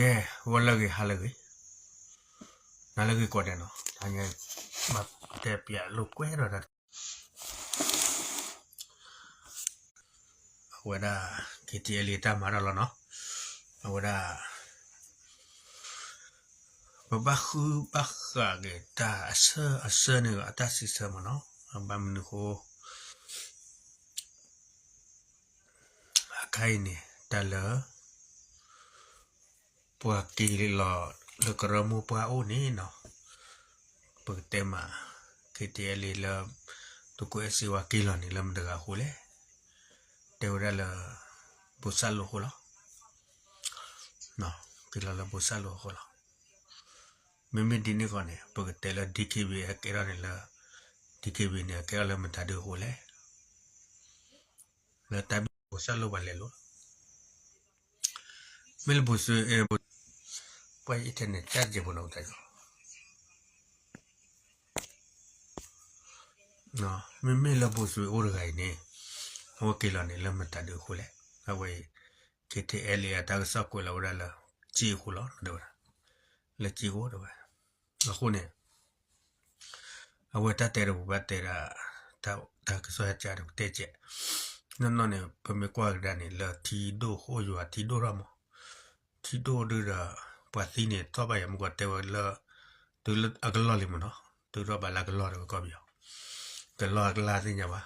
ကဲ, ဂီၤလၢအဂ့ၤ ဟါလၢအဂ့ၤ, နၤလၢအဂ့ၤကိးဂၤဒဲးနီၤ, တဟါညါ ဘၣ်တဲပျးလိာ်ကွဲဒီးတၢ် အဝဲဒၣ် KTLA တၢ်မၤတၢ်လီၤနီၤ, အဝဲဒၣ် ပဘၣ်ဃုဘၣ်ဃးက့ၤတၢ်အဆၢအဆၢန့ၣ် အတၢ်စံးဆၢမးနီၤ, ဘၣ်မနုၤအဃိ အခါအံၤန့ၣ် တၢ်လၢ ပှၤက့ၤလီၤလၢကရၢမိၢ်ပှၢ်အိၣ်န့ၣ်နီၤ, ပကတဲမး KTLA လၢ သုးခိၣ်အဲၣ်စ့ဝါက့ၤလီၤန့ၣ် လၢမတၤတဂၤအဃိလဲၣ်, တဲဝဲဒၣ်လၢ ဘိၣ်စၣ်လိၣ်အဃိလီၤ. က့ၤလီၤလၢဘိၣ်စၣ်လိၣ်အဃိလီၤ. မ့မ့ၢ်ဒ်န့ၣ်ဃီန့ၣ် ပကတဲလၢ DKBA အကဲထီၣ်န့ၣ်လၢ DKBA န့ၣ် အကဲထီၣ်လၢမတၤဒုအဃိလဲၣ်, လၢတၢ်ဘိၣ်စၣ်လိၣ်ပှၤလဲၤလိာ်လီၤ. မ့ၢ်လၢဘိၣ်စွ့ၤ ပှၤ internet တၢ်ကဲဖိနီၤတၢ်ကီ မ့မ့ၢ်လၢဘိၣ်စွ့ၤအိၣ်တဂၤအံၤန့ၣ် အဝဲက့ၤလီၤန့ၣ် လၢမတၤဒုအဃိလဲၣ်. အဝဲအံၤ KTLA အတၢ်ကစီၣ်ကွဲးလီၤဝဲဒၣ်လၢ စ့အဃိလီၤ တဲဝဲဒၣ်, လၢစ့အဃိတဲဝဲ. အဃိန့ၣ် အဝဲတၢ်တဲတပူၤဘၣ်တဲဒၣ် တၢ်ကစီၣ်ဟဲကၢဒီးပတဲကဲး, နီၢ်နီၢ်န့ၣ် ပမ့ၢ်ကွၢ်ကဒါန့ၣ် လၢထံဒိၣ်ဃိၣ်ယွၤထံဒိၣ်ထီၣ်မး, ထံဒိၣ်ဒုဒီး ပှၤသံန့ၣ်ထီၣ်ဘၣ်ယၤမူကီးတဲဝဲလၢ တုၤလၢအကလီၢ်လံမးနီၤ, တုၤထီၣ်ဘၣ်လၢအကလီၢ်ဒီးကီၢ်ပယီၤ, ကလီၢ်အကလါသ့ၣ်ညါဘၣ်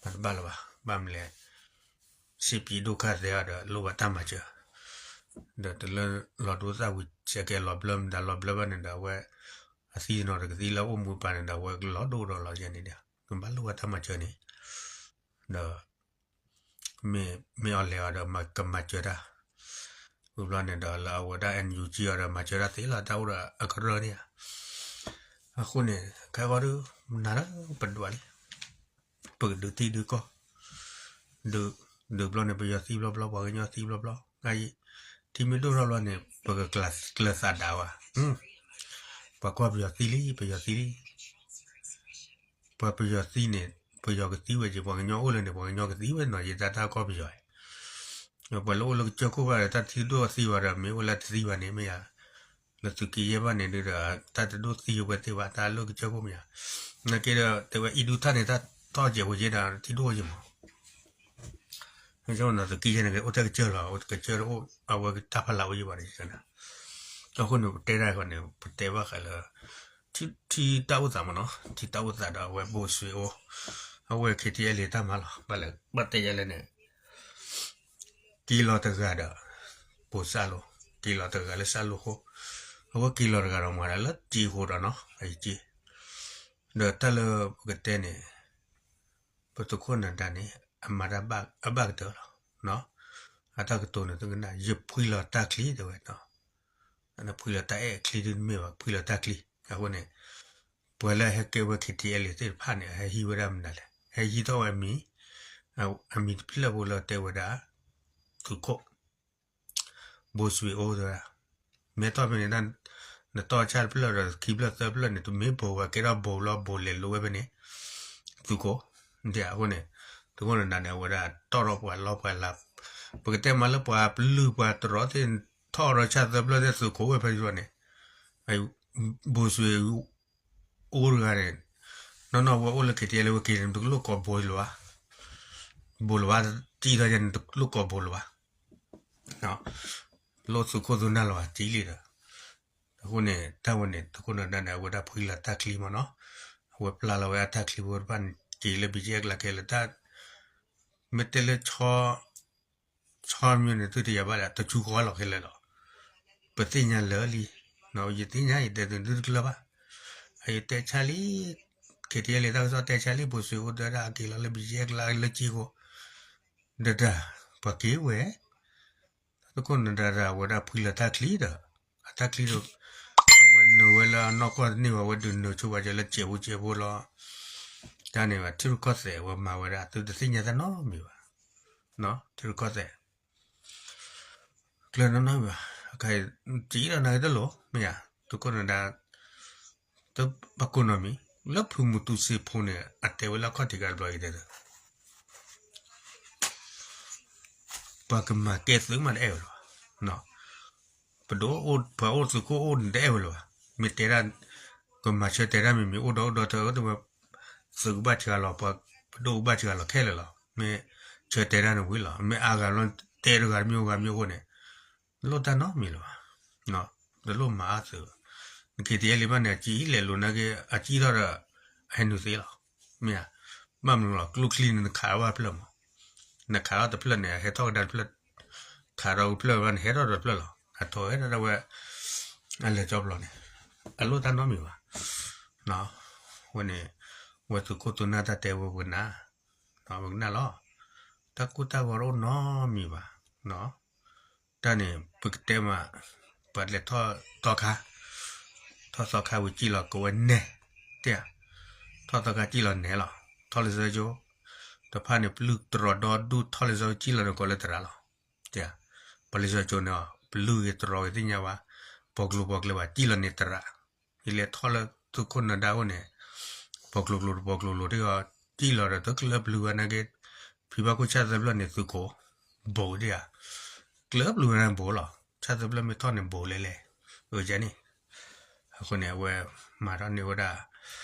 တဘၣ်လၢၤဘၣ်, ဘၣ်မနုၤလဲၣ်, စ့ပံဒိၣ်ခၣ်သဲအီၤဒီးလိၣ်ဘၣ်တၢ်မၤစၢၤ, ဒီးတလၢလီၤဒိသၣ်ဝံၤ ဆဲးကဲလီၤဘျၢမတၤလီၤဘျၢဘၣ်န့ၣ်ဒီး အဝဲ အသံတနီၤတကသံလၢအိၣ်မူပာ်န့ၣ်ဒီး အဝဲကလီၤဒိၣ်ဒီးလီၤယဲန့ၣ်ဒီး ကဘၣ်လိၣ်ဘၣ်တၢ်မၤစၢၤန့ၣ်, ဒီး မ့ၢ်အီၤလဲၤအီၤဒီးကမၤစၢၤတၢ်, ဝံၤဘျီန့ၣ်ဒီးလၢအဝဲဒၣ် NUG အီၤဒီးမၤစၢၤတၢ်သ့လီၤ တၢ်အိၣ်ဒီးအကရၢန့ၣ်ဧါ. အဃိန့ၣ် ခဲဂီၤဒု နၤလၢပဒွးလံ ပကဒုးသံဒုကီၢ်, ဒုးဘျီန့ၣ် ပယီၤသံဘျီဘျီ ပှၤကညီသံဘျီဘျီ, အံၤ ထံမ့ၢ်ဒိၣ်ထီၣ်ဘျီန့ၣ် ပကကျၢၤသးဒၣ်ဝဲ, ပှၤကွၢ်ပယီၤသံလံ ပယီၤသံလံ, ပှၤပယီၤသံန့ၣ် ပယီၤကသံဝဲက့ၤ ပှၤကညီအိၣ်လၢန့ၣ် ပှၤကညီကသံဝဲနီၤ ယတၢ်တၢ်ကီၢ်ပယီၤ, ပှၤလၢအိၣ်လၢကစၢၢ်ခိၣ်ဘၣ်ဒီး တၢ်ထံဒိၣ်သံဘၣ်ဒီး မ့ၢ်အိၣ်လၢတသံဘၣ်န့ၣ် မ့ၢ်ယၤ လၢသုးက့ယဲၢ်ဘၣ်န့ၣ်ဒုဒီး တၢ်တဒိၣ်သံဝဲသ့ၣ်ဘၣ် တၢ်လၢကစၢၢ်ခိၣ်မ့ၢ်ဧါ. နာ်က့ဒီး တဲဝဲအံၤဒုထၣ်န့ၣ် တၢ်ထီၣ်ကဲးဖိက့ဒီးထံဒိၣ်ယဲၢ်မး, သုးက့ယဲၢ်န့ၣ် အိၣ်ထဲကစၢၢ်လီၤ အိၣ်ထဲကစၢၢ်တအိၣ် အဝဲတၢ်ဖးလၢ်အိၣ်ယဲၢ်ဘၣ်န့ၣ်, အဃိန့ၣ် ပတဲဒၣ်ဃီန့ၣ် ပတဲဘၣ်ဃးလၢ ထံတၢ်အိၣ်သးမးနီၤ ထံတၢ်အိၣ်သးဒီးအဝဲဘိၣ်စွ့ၤအိၣ်, အဝဲ KTLA တၢ်မၤလီၤ ဘၣ်လဲၤဘၣ်တဲယဲၢ်လဲၣ်န့ၣ် က့ၤလီၤတဂၤဒီး ဘိၣ်စၣ်လိၤ, က့ၤလီၤတဂၤလၢစၣ်လိၤဃိ, အဝဲက့ၤလီၤတဂၤဒီးမၤဒၣ်လၢစ့ဃိဒီးနီၤ အံၤစ့, ဒီးတၢ်လၢပကတဲန့ၣ် ပသုးခိၣ်နၢၤဒါန့ၣ် အမၤတၢ်အဘၣ်ကတၢၢ်လီၤ, အတၢ်ကတိၤန့ၣ် သုကနၣ် ယဖှံလီၤတၢ်ချံတဲဝဲ, ဖှံလီၤတၢ်အဲၣ်ချံဒ်တမ့ၢ်ဘၣ် ဖှံလီၤတၢ်ချံ, အဃိန့ၣ် ပှၤလၢဟဲကဲဝဲ KTLA သ့ၣ်တဖၣ်န့ၣ် အဟဲဟံးဝဲဒၣ်မနုၤလဲၣ်, ဟဲဟံးထီၣ်ဝဲအမံၤ, အမံၤတဖျၢၣ်ဖိလၢတဲဝဲဒၣ် သုးခိၣ် ဘိၣ်စွ့ၤအိၣ်တဲဝဲဒၣ်, မ့ၢ်တီၢ်ဖဲန့ၣ် နတီၢ်ဆၣ်တဖျၢၣ်ဒီးခံဖျၢၣ်သၢဖျၢၣ်န့ၣ် တမ့ၢ်ဘိၣ်ဝဲကဲထီၣ်ဘိၣ်လီၤ ဘိၣ်လဲၤလိာ်ဝဲဖဲန့ၣ်, သုးခိၣ်, အဃိန့ၣ် သုးခိၣ်နၢၤဒါန့ၣ် အဝဲဒၣ်တီၢ်ထီၣ်ပှၤလီၢ်ပှၤလၤ, ပကတဲမးလၢပှၤပလုၢ်ပှၤတရီသ့ၣ် ထီၣ်ဒီးဆၣ်သၢဖျၢၣ်သ့ၣ်သုးခိၣ်ဝဲဖဲန့ၣ်, ဘိၣ်စွ့ၤ အိၣ်တဂၤန့ၣ်, နီၢ်နီၢ်ဝဲအိၣ်လၢ KTLA ဝဲက့ၤန့ၣ် တလိၣ်ကိးဘိၣ်လၢၤဘၣ်, ဘိၣ်လၢၤဘၣ်, တံၢ်ထီၣ်ယဲန့ၣ် တလိၣ်ကိးဘိၣ်လၢၤဘၣ်, လိၣ်သုးခိၣ်သုးနၢ်လၢၤဘၣ် တံၢ်လံဒီး, အဃိန့ၣ် တၢ်ဝဲန့ၣ် သုးခိၣ်နၢၤဒါန့ၣ် အဝဲဒၣ်ဖှံလီၤတၢ်ချံမးနီၤ, အဝဲပျၢ်လီၤဝဲအတၢ်ချံဖိတဖၣ်န့ၣ် က့ၤလၢ ဘီကဲကလးကဲလၢတၢ် မ့ၢ်တဲလၢ ဆီမၠိန့ၣ် သုတယၤဘၣ်လၢ တဆူဃီလီၤခဲလၢာ်လီၤ. ပသ့ၣ်ညါလၢာ်လံ, ယသ့ၣ်ညါ ယတဲသုတကျၢၤဘၣ်. အယတဲဆါလံ, ခဲတံၤလံတၢ်ကစီၣ်တဲဆါလံ ဘိၣ်စွ့ၤအိၣ်သဒၣ်အက့ၤလီၤလၢ ဘီကဲကလးလၢက့ၢ်ဃိ, ဒဒၣ်, ပှၤက့ၤဝဲ သုးခိၣ်နၢၤဒါ အဝဲဒၣ်ဖှံလီၤတၢ်ချံဒီး, အတၢ်ချံဒီး, အဝဲနုာ်ဝဲလၢအနီၢ်ကီၢ်တန့ၢ်ဘၣ် အဝဲဒုးနုာ်ဆိပာ်စၢၤလၢစဲးဖိစဲးဖိလီၤ. တၢ်န့ၣ်ဘၣ် ထံရူၢ်ကီၢ်သဲးအဝဲမၤဝဲဒၣ် သုတသ့ၣ်ညါတၢ်နီတမံၤဘၣ်. ထံရူၢ်ကီၢ်သဲး ကျၢၤနီတမံၤဘၣ်. ကံဒီးနၤဂ့ၤတလိၣ် မ့ၢ်ဧါ, သုးခိၣ်နၢၤဒါ တဘၣ်ကိးနီတမံၤ, လၢဖုမူတူစ့ဖိန့ၣ် အတဲဝဲလၢအခီၣ်ထံးကဒီးဘျီအံၤတဲ ပှၤကမၤကဲသုးမးတအဲၣ်ဝဲလီၤ. နီၢ်, ပဒိၣ်အိၣ် ပှၤအိၣ်သုးခိၣ်အိၣ်န့ၣ်တအဲၣ်ဝဲလၢၤဘၣ်. မ့ၢ်တဲဒၣ် ကမၤဆၢတဲာ်တၢ်မ့မ့ၢ်အိၣ်ဒီးအိၣ်ဒီးတဝဲ သုးကဘၣ်စှၤလီၤ ပှၤပဒိၣ်ကဘၣ်စှၤလီၤခဲလၢာ်လီၤ. မ့ၢ်ဆၢတဲာ်တၢ်န့ၣ်ဝံၤလီၤ. မ့ၢ်အါဂၤလီၤ တဲတဂၤတမ့ၢ်အိၣ်ဂၤမ့ၢ်အိၣ်န့ၣ် လိၣ်တၢ်နီတမံၤလၢၤဘၣ်. တလိၣ်မၤအါသုးဘၣ်. န ခ့တယဲလံဘၣ်န့ၣ် အစံၣ်လဲၤလိာ်နာ်က့ အစံၣ်ထီၣ်ဒီး အဟဲနုာ်သ့လီၤ. မ့ၢ်ဧါ. ဘၣ်မနုၤလီၤ ကျိချံန့ၣ် နခးထီၣ်ဘၣ်တဖျၢၣ်မး, နခးထီၣ်တဖျၢၣ်န့ၣ် အဟဲထီၣ်ကဒါတဖျၢၣ်, ခးထီၣ်တဖျၢၣ်ဘၣ်န့ၣ် ဟဲထီၣ်ဒီးတဖျၢၣ်လီၤ. အထိးဟဲထီၣ်ဒၣ်ဝဲ အလဲၤကၠီပျီန့ၣ် အလိၣ်တၢ်နီတမံၤဘၣ်. ဝဲန့ၣ် ဝဲသုးခိၣ်သုးနၢ်တၢ်တဲဝဲပကနၣ်, ပကနၣ်လီၤ. တၢ်ကိၢ်တၢ်ဂီၤတအိၣ်နီတမံၤဘၣ်. တၢ်န့ၣ် ပကတဲမး ပှၤလဲၤထီၣ်သီခါ, ထီၣ်သီခါဝံၤစံၣ်လီၤကိးဝဲနဲၣ်, တဲဧါ, ထီၣ်သီခါစံၣ်လီၤနဲၣ်လီၤ, ထီၣ်လၢစီၤကၠိ, တဖၣ်န့ၣ် ပလုၢ်တရီးဒီဒူၣ်ထီၣ်လၢစီၤကၠိစံၣ်လီၤန့ၣ်ကိးလၢသရၣ်လီၤ. တဲဧါ, ပှၤလၢစီၤကၠိန့ၣ် ပလုၢ်ဂ့ၤတရီးဂ့ၤသ့ၣ်ညါဘၣ်, ပိာ်ကျိၤပိာ်ကျဲဘၣ်စံၣ်လီၤန့ၣ်သရၣ်, ယလဲၤထီၣ်လၢသုးခိၣ်နၢၤဒါအိၣ်န့ၣ် ပိာ်ကျိၤကျိၤတပိာ်ကျိၤကျိၤတဂ့ၤ စံၣ်လီၤဒီးတကျၢၢ်ပျုၤဝဲနာ်က့ ဖံဘၣ်ခိၣ်ဆၣ်သၢဖျၢၣ်န့ၣ်သုးခိၣ် ဘူးဒံးဧါ, ကျၢၢ်ပျုၤဝဲန့ၣ်ဘူးလီၤ, ဆၣ်သၢဖျၢၣ်မ့ၢ်ထီၣ်န့ၣ်ဘူးလဲလဲၣ်, အကန့ၣ်, အဃိန့ၣ် အဝဲမၤထီၣ်န့ၢ်ဝဲဒၣ်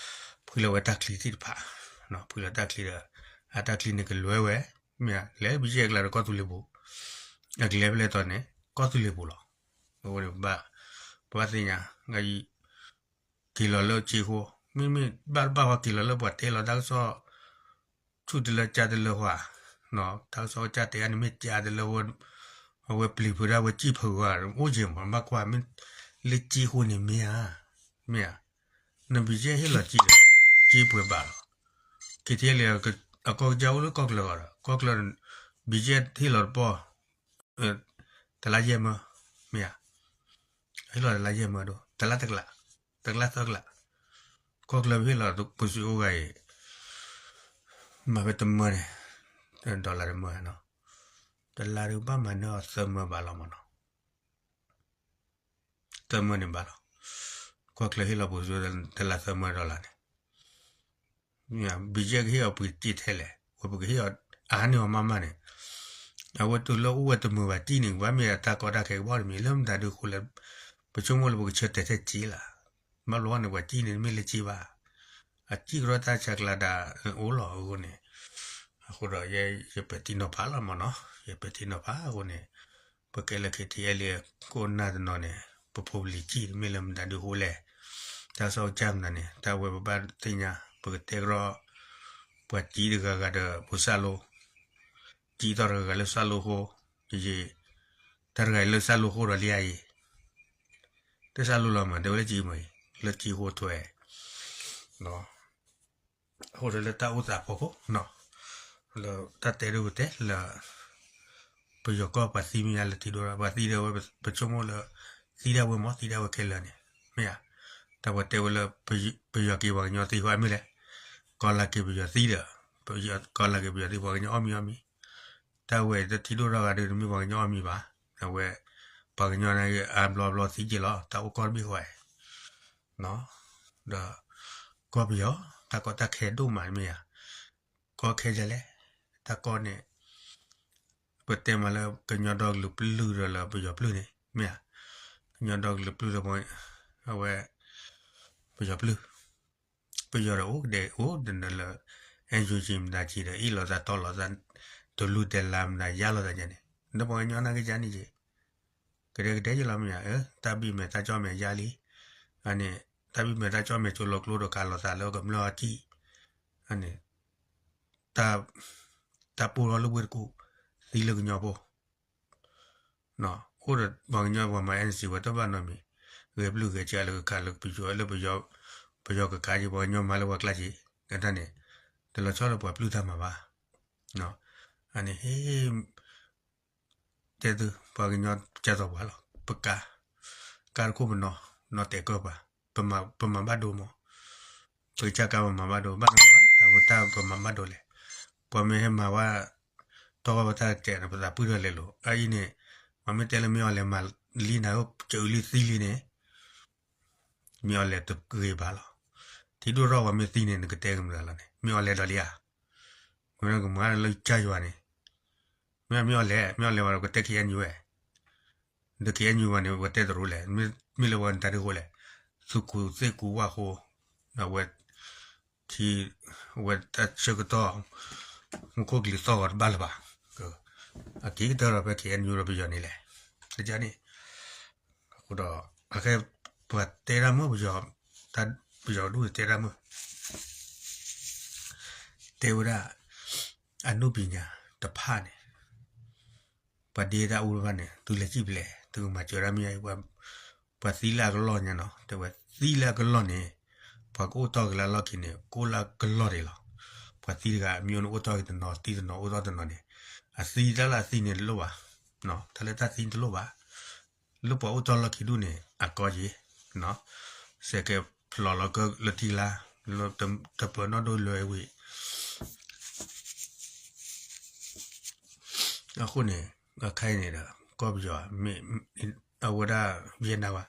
ဖှံလီၤဝဲတၢ်ချံသ့ၣ်တဖၣ်, ဖှံလီၤတၢ်ချံဒီး အတၢ်ချံန့ၣ်ကလွဲဝဲ, မ့ၢ်ဧါ, လဲၤဘံၣ်ယဲၢ်အကျါဒီးကီၢ်သူလ့ၤပူၤ, အကလဲၤဖဲလဲၣ်တီၤန့ၣ် ကီၢ်သူလ့ၤပူၤလီၤ. အဝဲန့ၣ် ပဘၣ်သ့ၣ်ညါ က့ၤလီၤလၢစ့ဃိ, မ့မ့ၢ်ဘၣ်တဘၣ်ဃီက့ၤလီၤလၢပှၤတဲလီၤတၢ်ကစီၣ် ဆူၣ်တလၢကၢ်တလၢဃီ, တၢ်ကစီၣ်ကၢ်တဲအါန့ၣ်မ့ၢ်ကၢ်တလၢဃီ, အဝဲပျံၤဖုးဒၣ်ဝဲစံၣ်ဖုးဃီ အိၣ်က့ၤမး ဘၣ်ကွၢ်မ့ၢ်လၢစ့ဃိန့ၣ်မ့ၢ်ဧါ, မ့ၢ်ဧါ, နဘံၣ်ယဲၢ်ဟ့ၣ်လီၤစ့, စ့ပှဲၤဘၣ်လီၤ. ခ့တယဲလံ အကီၢ်ကစၢ်အိၣ်လၢကီၢ်ချၢဃီဒီး ကီၢ်ချၢ ဘံၣ်ယဲၢ်ဟ့ၣ်လီၤတပီၢ် တလါယဲၢ်မၢ, မ့ၢ်ဧါ, ဟ့ၣ်လီၤတလါယဲၢ်မၢဒီး တလါတကလး, တကလးသၢကလး, ကီၢ်ချၢပဟ့ၣ်လီၤပစိၤအိၣ်ဂၤအံၤ, မၤဖဲတမၢန့ၣ်, ဒီလၣ်တမၢနီၤ, တလါဒုးဘၣ်မၤနၢၤအီၤသၢမၢဘၣ်လီၤမးနီၤ. သၢမၢန့ၣ်ဘၣ်လီၤ. ကီၢ်ချၢဟ့ၣ်လီၤပစိၤတလါသၢမၢဒီလၣ်န့ၣ်, ဘံၣ်ယဲၢ်ကဟ့ၣ်အီၤပှ့ၤစ့ထဲလဲၣ်, ဝဲပကဟ့ၣ်အီၤအါန့ၢ်အီၤမးမးန့ၣ်, အဝဲတုၤလၢအိၣ်ဝဲတမုာ်ဘၣ်စံၣ်န့ၣ် ကဘၣ်မ့ၢ်အတၢ်ကီတၢ်ခဲကဘၣ်တမံၤ လၢမတၤဒုးဃိလဲၣ်, ပဆိကမိၣ်လၢပကဆၢတဲာ်ထဲစ့လၢ်, ဘၣ်ဘျီန့ၣ် ပှၤစံၣ်န့ၣ်တမ့ၢ်လၢစ့ဘၣ်, အစံၣ်ကရီတၢ်ဆါကျါဒၣ်အိၣ်လီၤအဃိန့ၣ်, အဃိဒီး ယပဲာ်ထံနီၤဖးလီၤမးနီၤ, ယပဲာ်ထံနီၤဖးအဃိန့ၣ်, ပကဲလၢ ခ့တယဲလံ ခိၣ်နၢ်တနီၤန့ၣ် ပဖိပလံၤစံၣ်တမ့ၢ်လၢမတၤဒုးဃိလဲၣ်, တၢ်ကစီၣ်ကစၢ်မနုၤန့ၣ် တၢ်ဝဲပဘၣ်သ့ၣ်ညါ ပကတဲကရီ ပှၤစံၣ်တဂၤဂၤဒီးပစၢ်လိ စံၣ်ထီၣ်တဂၤဂၤလၢစၢ်လိဃိ, ယ တၢ်တဂၤအံၤလၢစၢ်လိဃိဒီးလံဧါအံၤ, တစၢ်လိလီၤမး တဲဝဲလၢစံၣ်မ့ၢ်အံၤ လၢစံၣ်ဃိထွဲ အဃိဒီးလၢတၢ်အိၣ်သးဖီခိၣ်, လၢတၢ်တဲဒိၣ်ကတဲလၢ ပယီၤကီၢ်ပှၤသံမ့ၢ်ညါလၢထံဒိၣ်ဒီး ပှၤသံဒီးဝဲပဆိကမိၣ်လၢ သံဒၣ်ဝဲမး သံဒၣ်ဝဲခဲလၢာ်န့ၣ်, မ့ၢ်ဧါ, တၢ်ပှၤတဲဝဲလၢ ပယီၤက့ၤပှၤကညီသံဃီမ့ၢ်လဲၣ်, ကီၢ်လၢ်က့ၤပယီၤသံဒီး ကီၢ်လၢ်က့ၤပယီၤသံပှၤကညီအီၣ်မံၤအီၣ်မံၤ, တၢ်ဝဲတထံဒိၣ်ထီၣ်ဂၤဒုးတမ့ၢ်ပှၤကညီအီၣ်မံၤဘၣ်, အဝဲ ပှၤကညီန့ၣ်အါဘျီဘျီသံက့ၤလီၤ တၢ်အိၣ်ကီၢ်တဘ့ၣ်ဃီဧါ ဒီး ကီၢ်ပယီၤ တၢ်ကီတၢ်ခဲဒိၣ်မးမ့ၢ်ဧါ, ကီၢ်ခဲဒ်လဲၣ်, တၢ်ကီၢ်န့ၣ် ပတဲမးလၢကညီဒီကလုာ်ပျုၢ်ဒီးလၢပယီၤပျုၢ်န့ၣ် မ့ၢ်ဧါ, ကညီဒီကလုာ်ပျုၢ်ဒီး အဝဲ ပယီၤပျုၢ်, ပယီၤဒီးအိၣ်ကဒဲအိၣ်ဒီးလၢ အဲၣ်ယူၣ်ကံမတၤကံဒီး အ့ၣ်လိာ်သးတီလိာ်သး တလူၤတဲလါမတၤယါလိာ်သးယါန့ၣ် ဒီးပှၤကညီနာ်က့ယါန့ၣ်က့ၤ ကဒဲကဒဲယလီၤမ့ၢ်ဧါ, တၢ်ဘံၣ်မဲာ်တၢ်ကၠီၣ်မဲာ်ယါလံ, အန့ၣ် တၢ်ဘံၣ်မဲာ်တၢ်ကၠီၣ်မဲာ်ကၠိလီၤကျိဒီးကးလိာ်သးလၢကမျၢၢ်အီၣ်ကံၣ်, အန့ၣ် တၢ် တၢ်ပိၢ်ထီၣ်လၢဝ့ၢ်တကူၣ် သံလၢကညီဖိ အိၣ်ဒီးပှၤကညီပှၤမၤ NCA ဝဲတဘၣ်နီတမံၤ, ဂဲၤပျုၢ်ဂဲၤဆှးလၢကခးလၢပယီၤလၢပယီၤကခးက့ၤ ပှၤကညီမၤလၢပှၤကျါက့ၤ, ကတၢ်န့ၣ် တလီၤဆီလၢပှၤပျုၢ်တၢ်မၤဘၣ်, အန့ၣ်ဟ့ၣ် တဲသု ပှၤကညီကၢ်သိးပှၤလီၤ, ပကါ, ကါတခိၣ်ပနီၤ, ပနီၤတဲာ်ကၢၢ်ပှၤ, ပမၤဘၣ်ဒိမး, ပကစၢ်ကါပမၤဘၣ်ဒိ, ဘၣ်နမၤဘၣ် တၢ်ပတၢ်ပမၤဘၣ်ဒိလဲၣ်, ပှၤမ့ၢ်ဟဲမၤဝဲ တီၢ်ဝဲပတၢ်ကတဲာ်န့ၣ် ပသးပှၢ်ထီၣ်လဲၤလိာ်, အအံၤန့ၣ် ပှၤမ့ၢ်တဲလၢမ့ၢ်အီၤလဲၤမၤလံနၤ ကၢအုးလံသံလံန့ၣ် မ့ၢ်အီၤလဲၤတဂ့ၤဘၣ်လီၤ, ထံဒိၣ်ထီၣ်ပှၤမ့ၢ်သံန့ၣ် နကတဲကမုာ်လီၤန့ၣ် မ့ၢ်အီၤလဲၤဒီးလံဧါ, မ့ၢ်ကမၤလၢကၢ်ယွၤန့ၣ်, မ့ၢ်မ့ၢ်အီၤလဲၤ မ့ၢ်အီၤလဲၤဝဲဒီးကတဲခံအံၤဝဲ ဒီး K N U ဘၣ်န့ၣ် ဝဲတဲတရူးလဲၣ်, မ့ၢ်လၢဝဲတၢ်ဒုးဃိလဲၣ်, သူၣ်ကူၣ်သ့ၣ်ကူၣ်ဝၣ်ဃိ, အဝဲ ထံ ဝဲတၢ်ဆၢကတီၢ် မူခိၣ်ကလံၤသီၣ်ဂီၤတဘၣ်လၢၤဘၣ်, အက့ၤကတၢၢ်ဒီးဖဲ K N U ဒီးပယီၤန့ၣ်လဲၣ်, တကန့ၣ်, အဃိဒီး အခဲ ပှၤတဲတၢ်မုၣ်ပယီၤ, ပယီၤဒူၣ်န့ၣ်တဲတၢ်မုၣ် တဲဝဲဒၣ် အနုပညာတဖၣ်န့ၣ် ပှၤဒ့တၢ်အူတဖၣ်န့ၣ် သုလဲၤစံၣ်ဖဲလဲၣ်, သုကမၤစၢၤတၢ်မ့ၢ်ယါ, ပှၤသံလၢအကလီၢ်ညါနီၤ, တဲဝဲသံလၢအကလီၢ်န့ၣ် ပှၤကအိၣ်တီၢ်က့ၤလၢအလီၢ်ခံန့ၣ် ကအိၣ်လၢအကလီၢ်ဒံးလီၤ. ပှၤသံတဂၤအမျိုးန့ၣ်အိၣ်တီၢ်က့ၤတနီၤ သံတနီၤအိၣ်တီၢ်တနီၤန့ၣ်, အသံတၢ်လၢအသံန့ၣ်တလိၣ်ဘၣ်, တၢ်လၢတၢ်သံတလိၣ်ဘၣ်, လၢပှၤအိၣ်တီၢ်လီၢ်ခံဒူၣ်န့ၣ် အကီယံၤ, စဲးကဲဖျိးလီၤကလၢထံကျါ, တပၢၤနီၣ်ဒိလွဲဝံၤ အဃိန့ၣ် အခါအံၤန့ၣ်ဒီး ကီၢ်ပယီၤ မ့ၢ် အဝဲဒၣ် Vietnam ဝဲ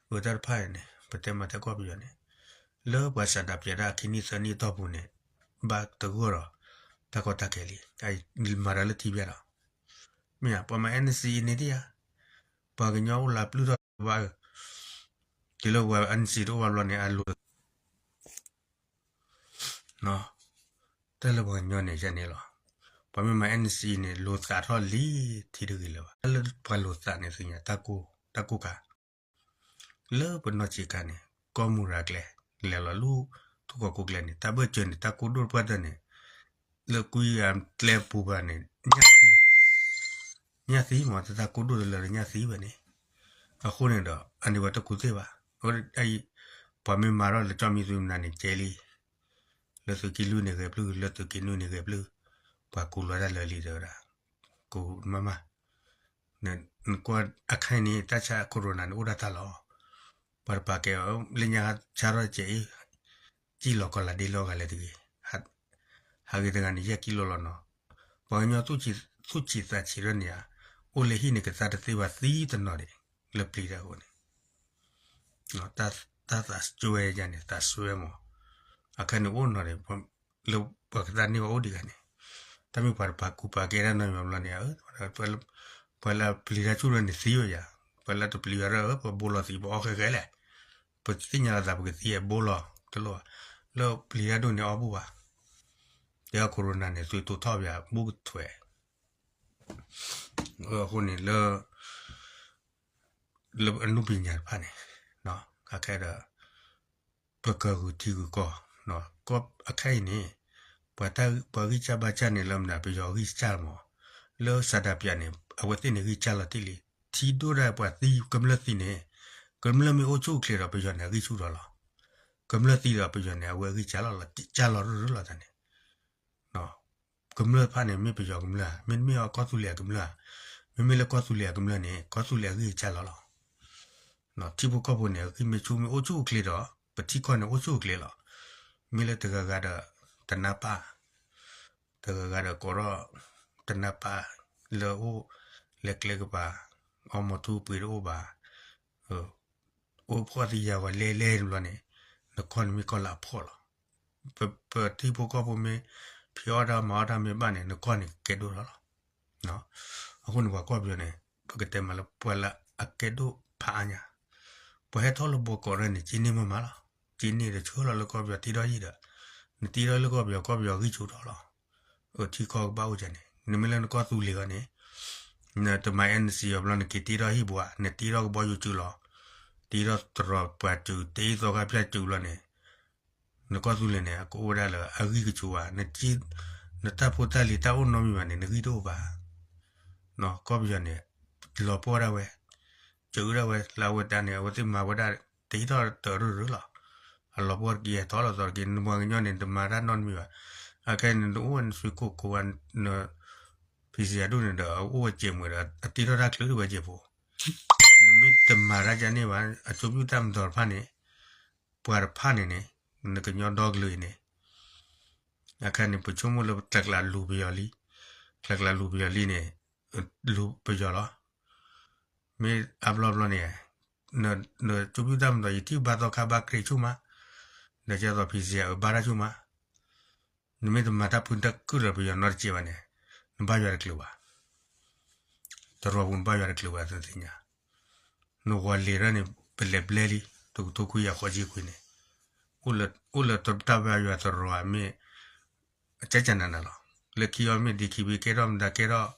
အဝဲတၢ်တဖၣ်န့ၣ် ပတဲမၤထဲကီၢ်ပယီၤန့ၣ် လၢပှၤစးဒးပၠးတၢ်ခံနံၣ်သၢနံၣ်အတီၢ်ပူၤန့ၣ် ဘၣ်တဂီၢ်ဒီး တၢ်ကီတၢ်ခဲလံ, မၤတၢ်လၢထံဘၣ်ဒီး မ့ၢ်ဧါ, ပှၤမၤ N C A န့ၣ်ဒ်ဧါ, ပှၤကညီအိၣ်လၢပျုၢ်ထီၣ်ဘၣ်, တုၤလၢပှၤ N C A တအိၣ်ဘၣ်ဘျီန့ၣ် အလိၤ တၢ်လၢပှၤကညီန့ၣ်ယဲန့ၣ်လီၤ. ပှၤမ့ၢ်မၤ N C A န့ၣ် လိာ်သးထီၣ်လံထံတဂ့ၤလၢၤဘၣ်. တၢ်လၢပှၤလိာ်သးန့ၣ်သ့ၣ်ညါ တၢ်ကိၢ်ခါ, လၢပနီၢ်ဆံးခါန့ၣ် ကီၢ်မူရၤကျဲ လဲၤလီၤလူၢ်ထူၣ်ကီၢ်ကိးကျဲန့ၣ် တၢ်ဘၢၣ်စၢၤန့ၣ် တၢ်ကိၢ်ဒိၣ်တပှၢ်တၢၢ်န့ၣ် လၢကွံအကျဲပူၤဘၣ်န့ၣ် ညၣ်သံ, ညၣ်သံမ့ၢ်တၢ်ကိၢ်ဒိၣ်တလၢာ်ဒီးညၣ်သံဘၣ်န့ၣ်, အဃိန့ၣ်ဒီး အန့ၣ်ပှၤတကူၣ်သ့ၣ်ဘၣ်. အံၤ ပှၤမ့ၢ်မၤထီၣ်လၢကၠီၣ်မံသုးမနၤန့ၣ်ကဲလံ, လၢသုးက့လွံၢ်န့ၣ်ဂဲၤပျုၢ်, လၢသုးက့နွံန့ၣ်ဂဲၤပျုၢ်, ပှၤကူၣ်လီၤတၢ်လၢာ်လံတဲဝဲဒၣ်, ကူၣ်မးမး နကွၢ်အခါအံၤန့ၣ် တၢ်ဆါ corona န့ၣ် အိၣ်ဒၣ်တၢ်လီၤ. ပှၤတပာ်ကဲအီၤ လၢညါဆါထီၣ်တစဲးအံၤ, စံၣ်လီၤကီၢ်လၢဒ့လီၤဂၤလဲၣ်တဂ့ၤ. ဟးဂ့ၤတဂၤန့ၣ် ယဲၢ်ကံလိလီၤနီၤ. ပှၤကညီသူၣ်ဆံးသးဆံးထီၣ်န့ၣ်ဧါ, အိၣ်လၢဟံၣ်န့ၣ် ကသါတသ့ဘၣ်သံတနီၤဒံး လၢပျံၤတၢ်အဃိန့ၣ် တၢ်သးစွဲယါန့ၣ် သးစွဲမး, အခါန့ၣ်အိၣ်နီၤန့ၣ် လၢပှၤကသါန့ၢ်ဘၣ်အိၣ်ဒံးဂၤန့ၣ်, တၢ်မ့ၢ်ပှၤတပာ်ကူပာ်ကဲတၢ်နီတမံၤဘျီန့ၣ်, ပှၤလၢပျံၤတၢ်ဆူၣ်ထီၣ်န့ၣ်သံဝဲယါ, ပှၤလၢတပျံၤဘၣ်ဒီး ပဘိလီၤသံး ပအီၣ်ဃဲဃဲလဲၣ်, ပသ့ၣ်ညါလီၤသးပကသံအဘိလီၤတလိၣ်ဘၣ်, လၢပျံၤတၢ်ဒိၣ်န့ၣ်အီၣ်ဘူၣ်ဘၣ်, တဲအီၤ corona န့ၣ် သုးတိာ်ထီၣ်ပယၤ ဘူၣ်ကထွဲး အဃိန့ၣ်လၢ လၢအနုပညာတဖၣ်န့ၣ် အခဲဒီး ပကဂုာ်ထံဂုာ်ကီၢ်, ကီၢ်အခဲအံၤန့ၣ် ပှၤတၢ်ပှၤဂံၢ်စၢ်ဘါစၢ်န့ၣ် လၢမနုၤ ပယီၤဂံၢ်စၢ်လီၤမး, လၢစးဒးပၠးန့ၣ် အဝဲသ့ၣ်န့ၣ်ဂံၢ်စၢ်လီၤတံၢ်လံ, ထံဒိၣ်ဒၣ်ပှၤသံ ကမျၢၢ်သံန့ၣ်, ကမျၢၢ်မ့ၢ်အိၣ်ဆူၣ်အိၣ်ချ့ဒီး ပယီၤန့ၣ် အဂံၢ်ဆူၣ်ထီၣ်လီၤ, ကမျၢၢ်သံဒီးပယီၤန့ၣ် အဝဲအဂံၢ်စၢ်လီၤ စၢ်လီၤရၢၢ်ရၢၢ်လီၤတၢ်န့ၣ် ကမျၢၢ်တဖၣ်န့ၣ် မ့ၢ်ပယီၤကမျၢၢ်ဧါ, မ့တမ့ၢ်အီၤကီၢ်သူလ့ၤအကမျၢၢ်ဧါ, မ့မ့ၢ်လၢကီၢ်သူလ့ၤအကမျၢၢ်န့ၣ် ကီၢ်သူလ့ၤအဂံၢ်စၢ်လီၤလီၤ. ထံဖိကီၢ်ဖိန့ၣ် အဂံၢ်မ့ၢ်ဆူၣ်မ့ၢ်အိၣ်ဆူၣ်အိၣ်ချ့ဒီး ပထံကီၢ်န့ၣ်အိၣ်ဆူၣ်အိၣ်ချ့လီၤ. မ့ၢ်လၢတဂၤဂၤဒီး တနၢ်ပၢ်, တဂၤဂၤဒီးကိးထီၣ် တနၢ်ပၢ် လၢအိၣ်လဲၤကျဲကပၤ အီမီၤထူပှ့ၤတအိၣ်ဘၣ် အိၣ်ဖှီၣ်သံယာ်ဝဲလဲၣ်လဲၣ်တဘျီန့ၣ် နကီၢ်န့ၣ်မ့ၢ်ကီၢ်လၢအဖှီၣ်လီၤ. ပ ပထံဖိကီၢ်ဖိမ့ၢ် ဖံးအီၣ်တၢ်မၤအီၣ်တၢ်မ့ၢ်ဘၣ်န့ၣ် နကီၢ်န့ၣ်ကကဲဒိၣ်ထီၣ်လီၤ. အဃိန့ၣ် ပှၤကီၢ်ပယီၤန့ၣ် ပကတဲမးလၢပှၤလၢအကဲဒိၣ်ဖးအါညါ, ပှၤဟဲထီၣ်လၢဘီကီးရၢၢ်န့ၣ် က့န့ၢ်မးမးလီၤ. က့န့ၢ်ဒီးဆှၢလီၤလၢကီၢ်ပယီၤတ့ထီၣ်ဟံၣ်ဒီး နတ့ထီၣ်လၢကီၢ်ပယီၤ ကီၢ်ပယီၤဂံၢ်ဆူၣ်ထီၣ်လီၤ. အထံကီၢ်ကဘၣ်အိၣ်ကန့ၣ် နမ့ၢ်လၢနကီၢ်သူလ့ၤအီၤန့ၣ် နတမၤ N C A အီၤဘျီ နက့ၤတ့ထီၣ်ဟံၣ်ပူၤဧါ, နတ့ထီၣ်ကဘီယူၤစုလီၤ, တ့ထီၣ်တရီးပှၤစု တ့ထီၣ်သီခါဖၠၣ်စုဘျီန့ၣ် နကီၢ်သူလ့ၤန့ၣ် အကအိၣ်ဝဲဒၣ်လၢအဂံၢ်ကဆူၣ်ဘၣ်, နတၢ်ဖိတၢ်လံၤတၢ်အိၣ်နီတမံၤဘၣ်န့ၣ် နဂံၢ်တအိၣ်ဘၣ်. ကီၢ်ပယီၤန့ၣ် လီၤပှီၢ်ဒၣ်ဝဲ, စၢၤဒၣ်ဝဲ လၢအဝဲတၢ်န့ၣ် အဝဲသ့ၣ်မၤဝဲဒၣ် တ့ထီၣ်တရူၢ်ရူၢ်လီၤ. အလီၤပှီၢ်တက့ၢ် အထီၣ်လီၤသီတက့ၢ်, နပှၤကညီန့ၣ် တမၤတၢ်နီတမံၤဘၣ်. အခဲအံၤန့ၣ် နအိၣ်ဝဲနစွ့ကိၣ်ကိးဝဲ န ဖံးစယၤဒိၣ်န့ၣ်ဒီး အအိၣ်ဝဲစဲးမုာ်ဒီး အတ့ထီၣ်တၢ်ချုးဒၣ်ဝဲစဲးဖိ, နမ့ၢ်တမၤတၢ်ကန့ၢ်ဘၣ် အကၠိပျုၢ်တၢ်မၤဒီးတဖၣ်န့ၣ်, ပှၤတဖၣ်န့ၣ်န့ၣ် နကညီဒီကလုာ်အံၤန့ၣ် အခါန့ၣ် ပဆိကမိၣ်လၢပကျဲကျးလူၤပယီၤလံ, ကျဲကျးလူၤပယီၤလံန့ၣ် လူၤပယီၤလီၤ. မ့ၢ်အါဘျီဘျီန့ၣ် နကၠိပျုၢ်တၢ်မၤဒီး ယထံၣ်ဘါသီခါဘါကြ့ဆူၣ်မး, ဒီးကဲသိးဖံးစယၤအဘါတၢ်ဆူၣ်မး, နမ့ၢ်တမၤတၢ်ဖုတၢ်ကုၢ်ဒီးပယီၤနီတစဲးဘၣ်န့ၣ် နဘၣ်ယွၤတကျုးဘၣ်. တရီးပူၤနဘၣ်ယွၤတကျုးဘၣ်သ့ၣ်ညါ. နဝီၤလ့ၤရၢ်န့ၣ် ပလဲၤဘျဲလံ တကထိခွံကယၤဃိးဆံခွံန့ၣ်, အိၣ်လၢတၢ်ဘါယွၤတရီၤမ့ၢ် ကကနၤနၤလီၤ. လၢခံအီၤမ့ၢ်ဒံခံဘ့ၣ်ကဲထီၣ်မတၤကဲထီၣ်,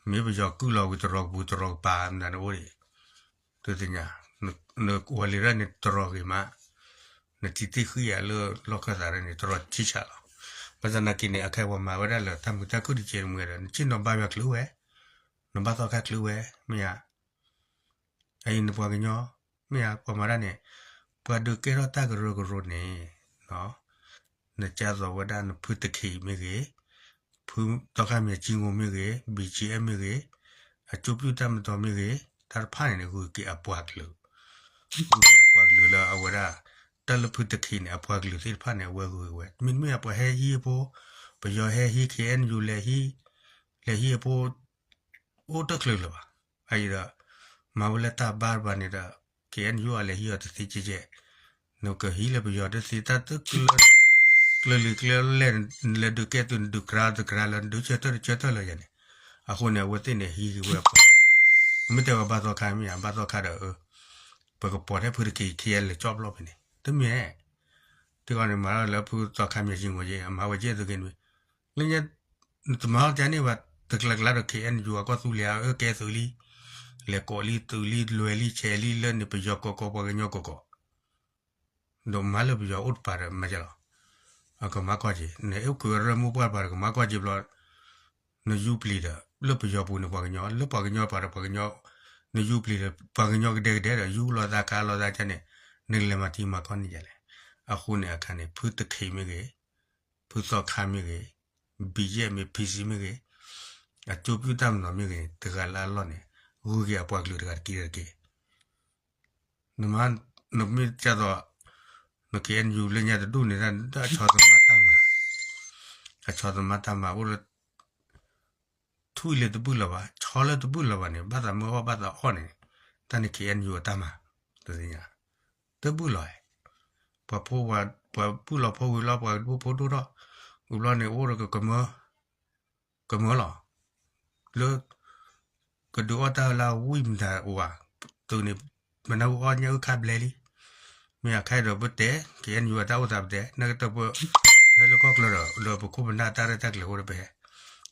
မ့ၢ်ပယီၤကုၢ်လီၤဝံၤတရီၤကပူၤတရီၤကပၤမတၤန့ၣ်အိၣ်ဒံး, သုသ့ၣ်ညါ, နဝီၤလ့ၤရၢ်န့ၣ်တရီၤဂ့ၤမး, နထံသ့ၣ်ဃံဧါလၢလီၢ်ခၢၣ်သးရၢ်န့ၣ် တရီၤဆံဆးလီၤ. ဘၣ်ဆၣ်နာ်က့န့ၣ် အခဲအံၤပှၤမၤဝဲဒၣ်လၢတၢ်မုာ်တၢ်ခုၣ်တကဲးတမှဲဒီး နဆ့ၣ်နီၤဘါယွၤချုးဝဲ, နဘၣ်သီခါချုးဝဲ, မ့ၢ်ဧါ အအံၤနပှၤကညီ, မ့ၢ်ဧါ ပှၤမၤတၢ်န့ၣ်, ပှၤဒုးကဲထီၣ်တၢ်ကရၢကရိန့ၣ်, နကၢ်သိးဝဲဒၣ်နဖုတခ့မ့ၢ်ဂ့ၤ, ဖုသီခါမၠဲၣ်ကၠံငိမ့ၢ်ဂ့ၤ, ဘံၣ်ကၠံအဲၣ်မ့ၢ်ဂ့ၤ, အကၠိပျုၢ်တၢ်မတီၤမ့ၢ်ဂ့ၤ, တၢ်တဖၣ်န့ၣ်န့ၣ် ဂုၤက့ၤအပှၤကလုာ်, ဂုၤက့ၤအပှၤကလုာ်လၢအဝဲဒၣ်, တၢ်လၢဖုတခ့န့ၣ် အပှၤကလုာ်သ့ၣ်တဖၣ်န့ၣ် အဝဲဂုၤက့ၤဝဲ, မ့တမ့ၢ်ပှၤဟဲဟံးအဖိ, ပယီၤဟဲဟံး ခ့ၣ်အဲၣ်ယူၣ်လဲၤဟံး, လဲၤဟံးအဖိ အိၣ်တချုးလၢၤဘၣ်. အအံၤဒီး မၤဝဲလၢတၢ်ဘါတဘါန့ၣ်ဒီး ခ့ၣ်အဲၣ်ယူၣ်အလဲၤဟံးအီၤတသ့ကဲကဲ, နကဟံးလၢပယီၤတသ့ တၢ်တကျၢၤ, ကျၢၤလံၤကျၢၤလဲၣ်, နလဲၤဒုးကဲသုး နဒုးကြၤတကြၤလၢ နဒုးဆၢထၢၣ်တဆၢထၢၣ်လၢယၤန့ၣ်, အဃိန့ၣ် အဝဲသ့ၣ်န့ၣ် ဟံးက့ၤဝဲအပှၤ, မ့ၢ်တဲဝဲဘၣ်သီခါမ့ၢ်ဧါ, ဘၣ်သီခါဒီး ပကပိာ်ထဲဖုတခ့ ခ့ၣ်အဲၣ်ယူၣ်လဲၤကၠီၣ်ဖျီၣ်ဖဲန့ၣ် တမ့ၢ်, တဂီၢ်န့ၣ် မၤထီၣ်လၢဖုသီခါမၠဲၣ်ကၠံငိက့ အမၤဝဲကဲသုးက့နွံ, လၢညါ နတမၤထီၣ်ကန့ၣ်ဘၣ် တကျါကျါဒီး ခ့ၣ်အဲၣ်ယူၣ်အကီၢ်သူလ့ၤအကဲသုးလံ, လဲၤကိးလံ သုးလံ လွဲၤလံ ဆဲးလံ လၢန့ၣ်ပယီၤကိးကိး ပှၤကညီကိးကိး, ဒီးမၤလၢပယီၤအိၣ်တပၤဒီးမၤကဲလီၤ, အကမၤကီၢ်က့, နအဲၣ်ကရၢမိၢ်ပှၢ်တပၤဒီးကမၤကီၢ်က့ဘျီ, နယူပျံၤဒီး လၢပယီၤပူၤန့ၣ်ပှၤကညီ လၢပှၤကညီပၤဒီးပှၤကညီ, နယူပျံၤဒီး ပှၤကညီကဒဲကဒဲဒီး ယူလိာ်သးခးလိာ်သးကန့ၣ်, နလဲၤမၤထံမၤကီၢ်န့ၣ်ယၤလဲၣ်, အဃိန့ၣ်အခါန့ၣ် ဖုတခ့မ့ၢ်ဂ့ၤ, ဖုသီခါမ့ၢ်ဂ့ၤ, ဘံၣ်ယဲၢ်မ့ၢ် ဖံစံမ့ၢ်ဂ့ၤ, အကၠိပျုၢ်တၢ်မနီၤမ့ၢ်ဂ့ၤန့ၣ် တဂၤလၢအလီၢ်န့ၣ် ဂုၤက့ၤအပှၤကလုာ်တဂၤတက့ၢ်တက့ၢ်, နမ့ၢ်ကၢ်သိး, နခ့ၣ်အဲၣ်ယူၣ်လၢညါတဒူၣ်န့ၣ် အဆီသမါတၢ်မၤ, အဆီသမါတၢ်မၤအိၣ်လၢ ထွံၣ်လၢတဘုၣ်လီၤဘၣ် ဆီလၢတဘုၣ်လီၤဘၣ်န့ၣ် ဘၣ်သးမၢအီၣ်ဘၣ်သးအီၣ်န့ၣ်, တၢ်န့ၣ် ခ့ၣ်အဲၣ်ယူၣ်အတၢ်မၤ, တသ့ၣ်ညါ, တဘုၣ်လီၤ, ပှၤဖိ ပှၤဘုၣ်လီၤဖိဝံၤလီၤ ပှၤဖိဒိၣ်ထီၣ်, ဝံၤဘျီန့ၣ် အိၣ်ဒီးကမၢ, ကမၢလီၤ, လၢ ကဒုးအီၣ်တၢ်လၢဝံၣ်မတၤအိၣ်ဧါ, သုးန့ၣ် မနၢ်ဟူအီၣ်ညၣ်အုၣ်ခါဘျဲလံ, မ့ၢ်အခါဒီးပတဲ, ခ့ၣ်အဲၣ်ယူၣ်အတၢ်အိၣ်သးပတဲ, နကတၢၢ်ပ ပဟဲလၢကီၢ်ချၢဒီး လၢပခိၣ်ပနၢ်တၢ်ရဲၣ်တၢ်ကျဲၤအိၣ်ဒီးပဟဲ,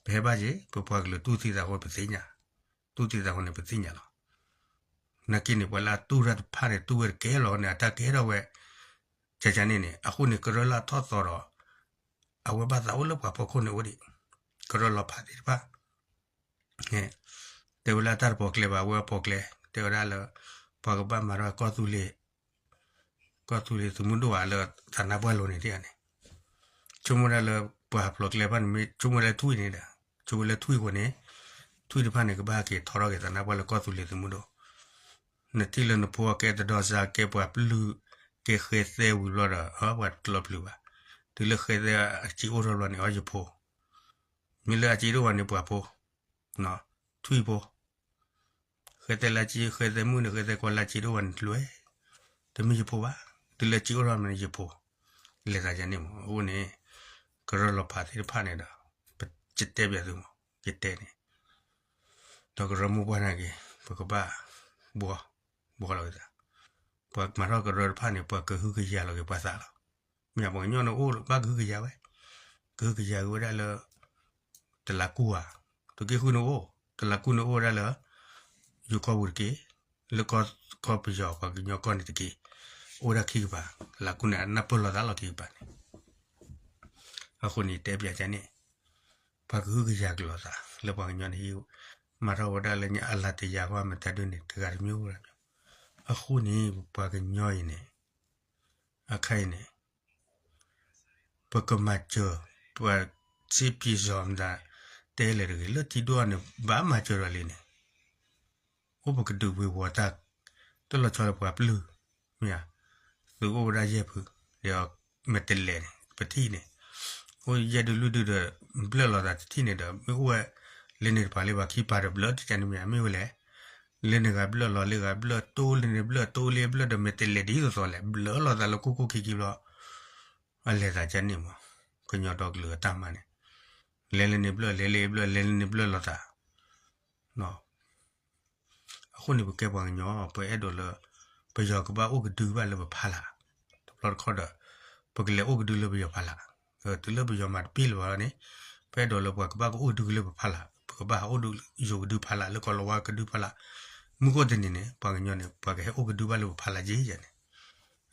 ပဟဲဘၣ်က့ၤ ပပှၤကလုာ်တူၢ်သံသးအဃိပသ့ၣ်ညါ, တူၢ်သံသးအဃိန့ၣ် ပသ့ၣ်ညါလီၤ, နာ်က့န့ၣ် ပှၤလၢအတူၢ်တၢ်တဖၣ်န့ၣ် တူၢ်ဝဲတကဲလီၤန့ၣ် အတၢ်ကဲထီၣ်ဝဲ, ကကန့ၣ်န့ၣ် အဃိန့ၣ် ကရၢလၢအထီၣ်သီဒီး အဝဲဘၣ်သးအိၣ်လၢပှၤဖီခိၣ်န့ၣ်အိၣ်ဒံး, ကရၢလီၤဖးသ့ၣ်တဖၣ် တဲဝဲလၢအတၢ်တပိာ်ကျဲဘၣ် အဝဲအပိာ်ကျဲ, တဲဝဲဒၣ်လၢ ပှၤကဘၣ်မၤထီၣ်ကီၢ်သူလ့ၤ, ကီၢ်သူလ့ၤသုးမုၢ်ဒိၣ်ဧါလၢသးနါပှၢ်လိၤန့ၣ်ဒ်န့ၣ်, ဆိကမိၣ်ဒၣ်လၢပှၤဖျိးကျဲဘၣ်န့ၣ် မ့ၢ်ဆိကမိၣ်လၢထွံၣ်န့ၣ်ဒီး, ဆိကမိၣ်လၢထွံၣ်အဃိန့ၣ်, ထွံၣ်တဖၣ်န့ၣ် ကဘၣ်ဟဲက့ၤထီထီၣ်က့ၤသးနါပှၢ်လၢကီၢ်သူလ့ၤသုးမုၢ်ဒိၣ်, နထံၣ်လၢနဖိအကဲတဒီစါ ကဲပှၤပျုၢ်, ကဲဃဲသဲဝံၤဘျီဒီး ပှၤတလီၤပျုၢ်ဘၣ်, တုၤလၢဃဲသဲအစ့အိၣ်ထီၣ်ဘျီန့ၣ် အီယဖိ မ့ၢ်လၢအစ့တအိၣ်ဘၣ်န့ၣ် ပှၤဖိ, ထွံၣ်ဖိ, ဃဲသဲလၢအစ့ ဃဲသဲမုၣ်န့ၣ် ဃဲသဲကီလၢအစ့တအိၣ်ဘၣ်န့ၣ် တလွဲၢ်, တမ့ၢ်ယဖိဘၣ်, တုၤလၢအစ့အိၣ်ထီၣ်ဘျီန့ၣ် ယဖိ, လဲၤသးယၤန့ၣ်မး အဃိန့ၣ်, ကရၢလီၤဖးသ့ၣ်တဖၣ်န့ၣ်ဒီး, ယတဲဘၣ်သုမး, ယတဲန့ၣ် ဒီးကရၢမိၢ်ပှၢ်နာ်က့ၤ ပကဘၣ်, ဘှီ, ဘှီလီၤက့ၤသး, ပှၤမၤထီၣ်ကရၢတဖၣ်န့ၣ် ပှၤကဟုကယာ်လီၤက့ၤပှၤသးလီၤ, မ့ၢ်ပှၤကညီန့ၣ်အိၣ်ဘၣ်ကဟုကယာ်ဝဲ, ကဟုကယာ်က့ၤဝဲဒၣ်လၢ, တလးကူဧါ, သုးက့ဃုန့ၣ်အိၣ်, တလးကူန့ၣ်အိၣ်ဝဲဒၣ်လၢ, ယိၤကီၢ်ပူၤတက့ၢ်, လၢကီၢ်ပယီၤပှၤကညီကီၢ်န့ၣ်တက့ၢ်, အိၣ်ဝဲဒၣ်ခံကပၤ, တလးကူန့ၣ် အနၢ်ပၢၢ်လီၤသးလီၤခံကပၤန့ၣ် အဃိန့ၣ် တဲပျးကန့ၣ်, ပှၤကဟုကယာ်က့ၤလိာ်သး လၢပှၤကညီန့ၣ် မၤထီၣ်ဝဲဒၣ်လၢညါအလၤတယာ်ဃီမတၤဒုန့ၣ် တဂၤတမံၤအိၣ်ဝဲဒၣ်, အဃိန့ၣ် ပပှၤကညီအံၤန့ၣ်, အခါအံၤန့ၣ်, ပကမၤစၢၤ, ပှၤစ့ပံစီၤမတၤ, တဲလဲၣ်တဂ့ၤ လၢထံဒိၣ်အန့ၣ် ဘၣ်မၤစၢၤဒီးလံန့ၣ် အိၣ်ပကဒုးဝ့ၤဝီၤတၢ်, တလီၤဆီလၢပှၤပျုၢ်, မ့ၢ်ဧါ, သုးအိၣ်ဝဲဒၣ်ယဲၢ်ဖု, ဒီးမဲာ်တဲးလဲးန့ၣ် ပထံၣ်န့ၣ်, အိၣ်ယဲၢ်ဒုးလွံၢ်ဒုးဒီး ဘျၢၣ်လီၤသးတထံၣ်န့ၣ်ဒီး မ့ၢ်အိၣ်ဝဲ, လၢန့ၣ်တပၤလၢပှၤခံပၤဒီးဘျၢၣ်တကန့ၣ်မ့ၢ်ဧါ မ့ၢ်ဝဲလဲၣ်, လၢန့ၣ်ဂၤဘျၢၣ်လီၤလၢဂၤဘျၢၣ်တိၢ်လၢန့ၣ်ဘျၢၣ်တိၢ်လၢဘျၢၣ်ဒီးမဲာ်တဲးလဲးဒ်သိးသိးလဲၣ် ဘျၢၣ်လီၤသးလၢခိခိခံခံဘျီ အလဲၤသးကန့ၣ်မး, ကညီဒီကလုာ်အတၢ်မၤန့ၣ်, လဲၤလၢန့ၣ်ဘျၢၣ် လဲၤလၢဘျၢၣ် လဲၤလၢန့ၣ်ဘျၢၣ်လီၤသး, အ အဃိန့ၣ် ပကဲပှၤကညီ ပအဲၣ်ဒိးလၢ ပယီၤကဘၣ်အိၣ်ကဒုဘၣ်လၢပဖီလာ်, တဘျီတခီၣ်ဒီး ပကလဲၤအိၣ်ကဒုလၢပယီၤဖီလာ်, တုၤလၢပယီၤမၤတဘ့ၣ်လၢၤဘၣ်လီၤန့ၣ် ပအဲၣ်ဒိးလၢပှၤကဘၣ်ကအိၣ်ကဒုလၢပဖီလာ်, ပကဘၣ်ဟးအိၣ်ဒုးယိၤကဒုဖီလာ် လၢကီၢ်လီၤဝါကဒုဖီလာ်, မုၢ်ကအိၣ်တနံၤန့ၣ် ပှၤကညီန့ၣ် ပှၤကဟဲအိၣ်ကဒုဘၣ်လၢပဖီလာ်က့ယဲန့ၣ်,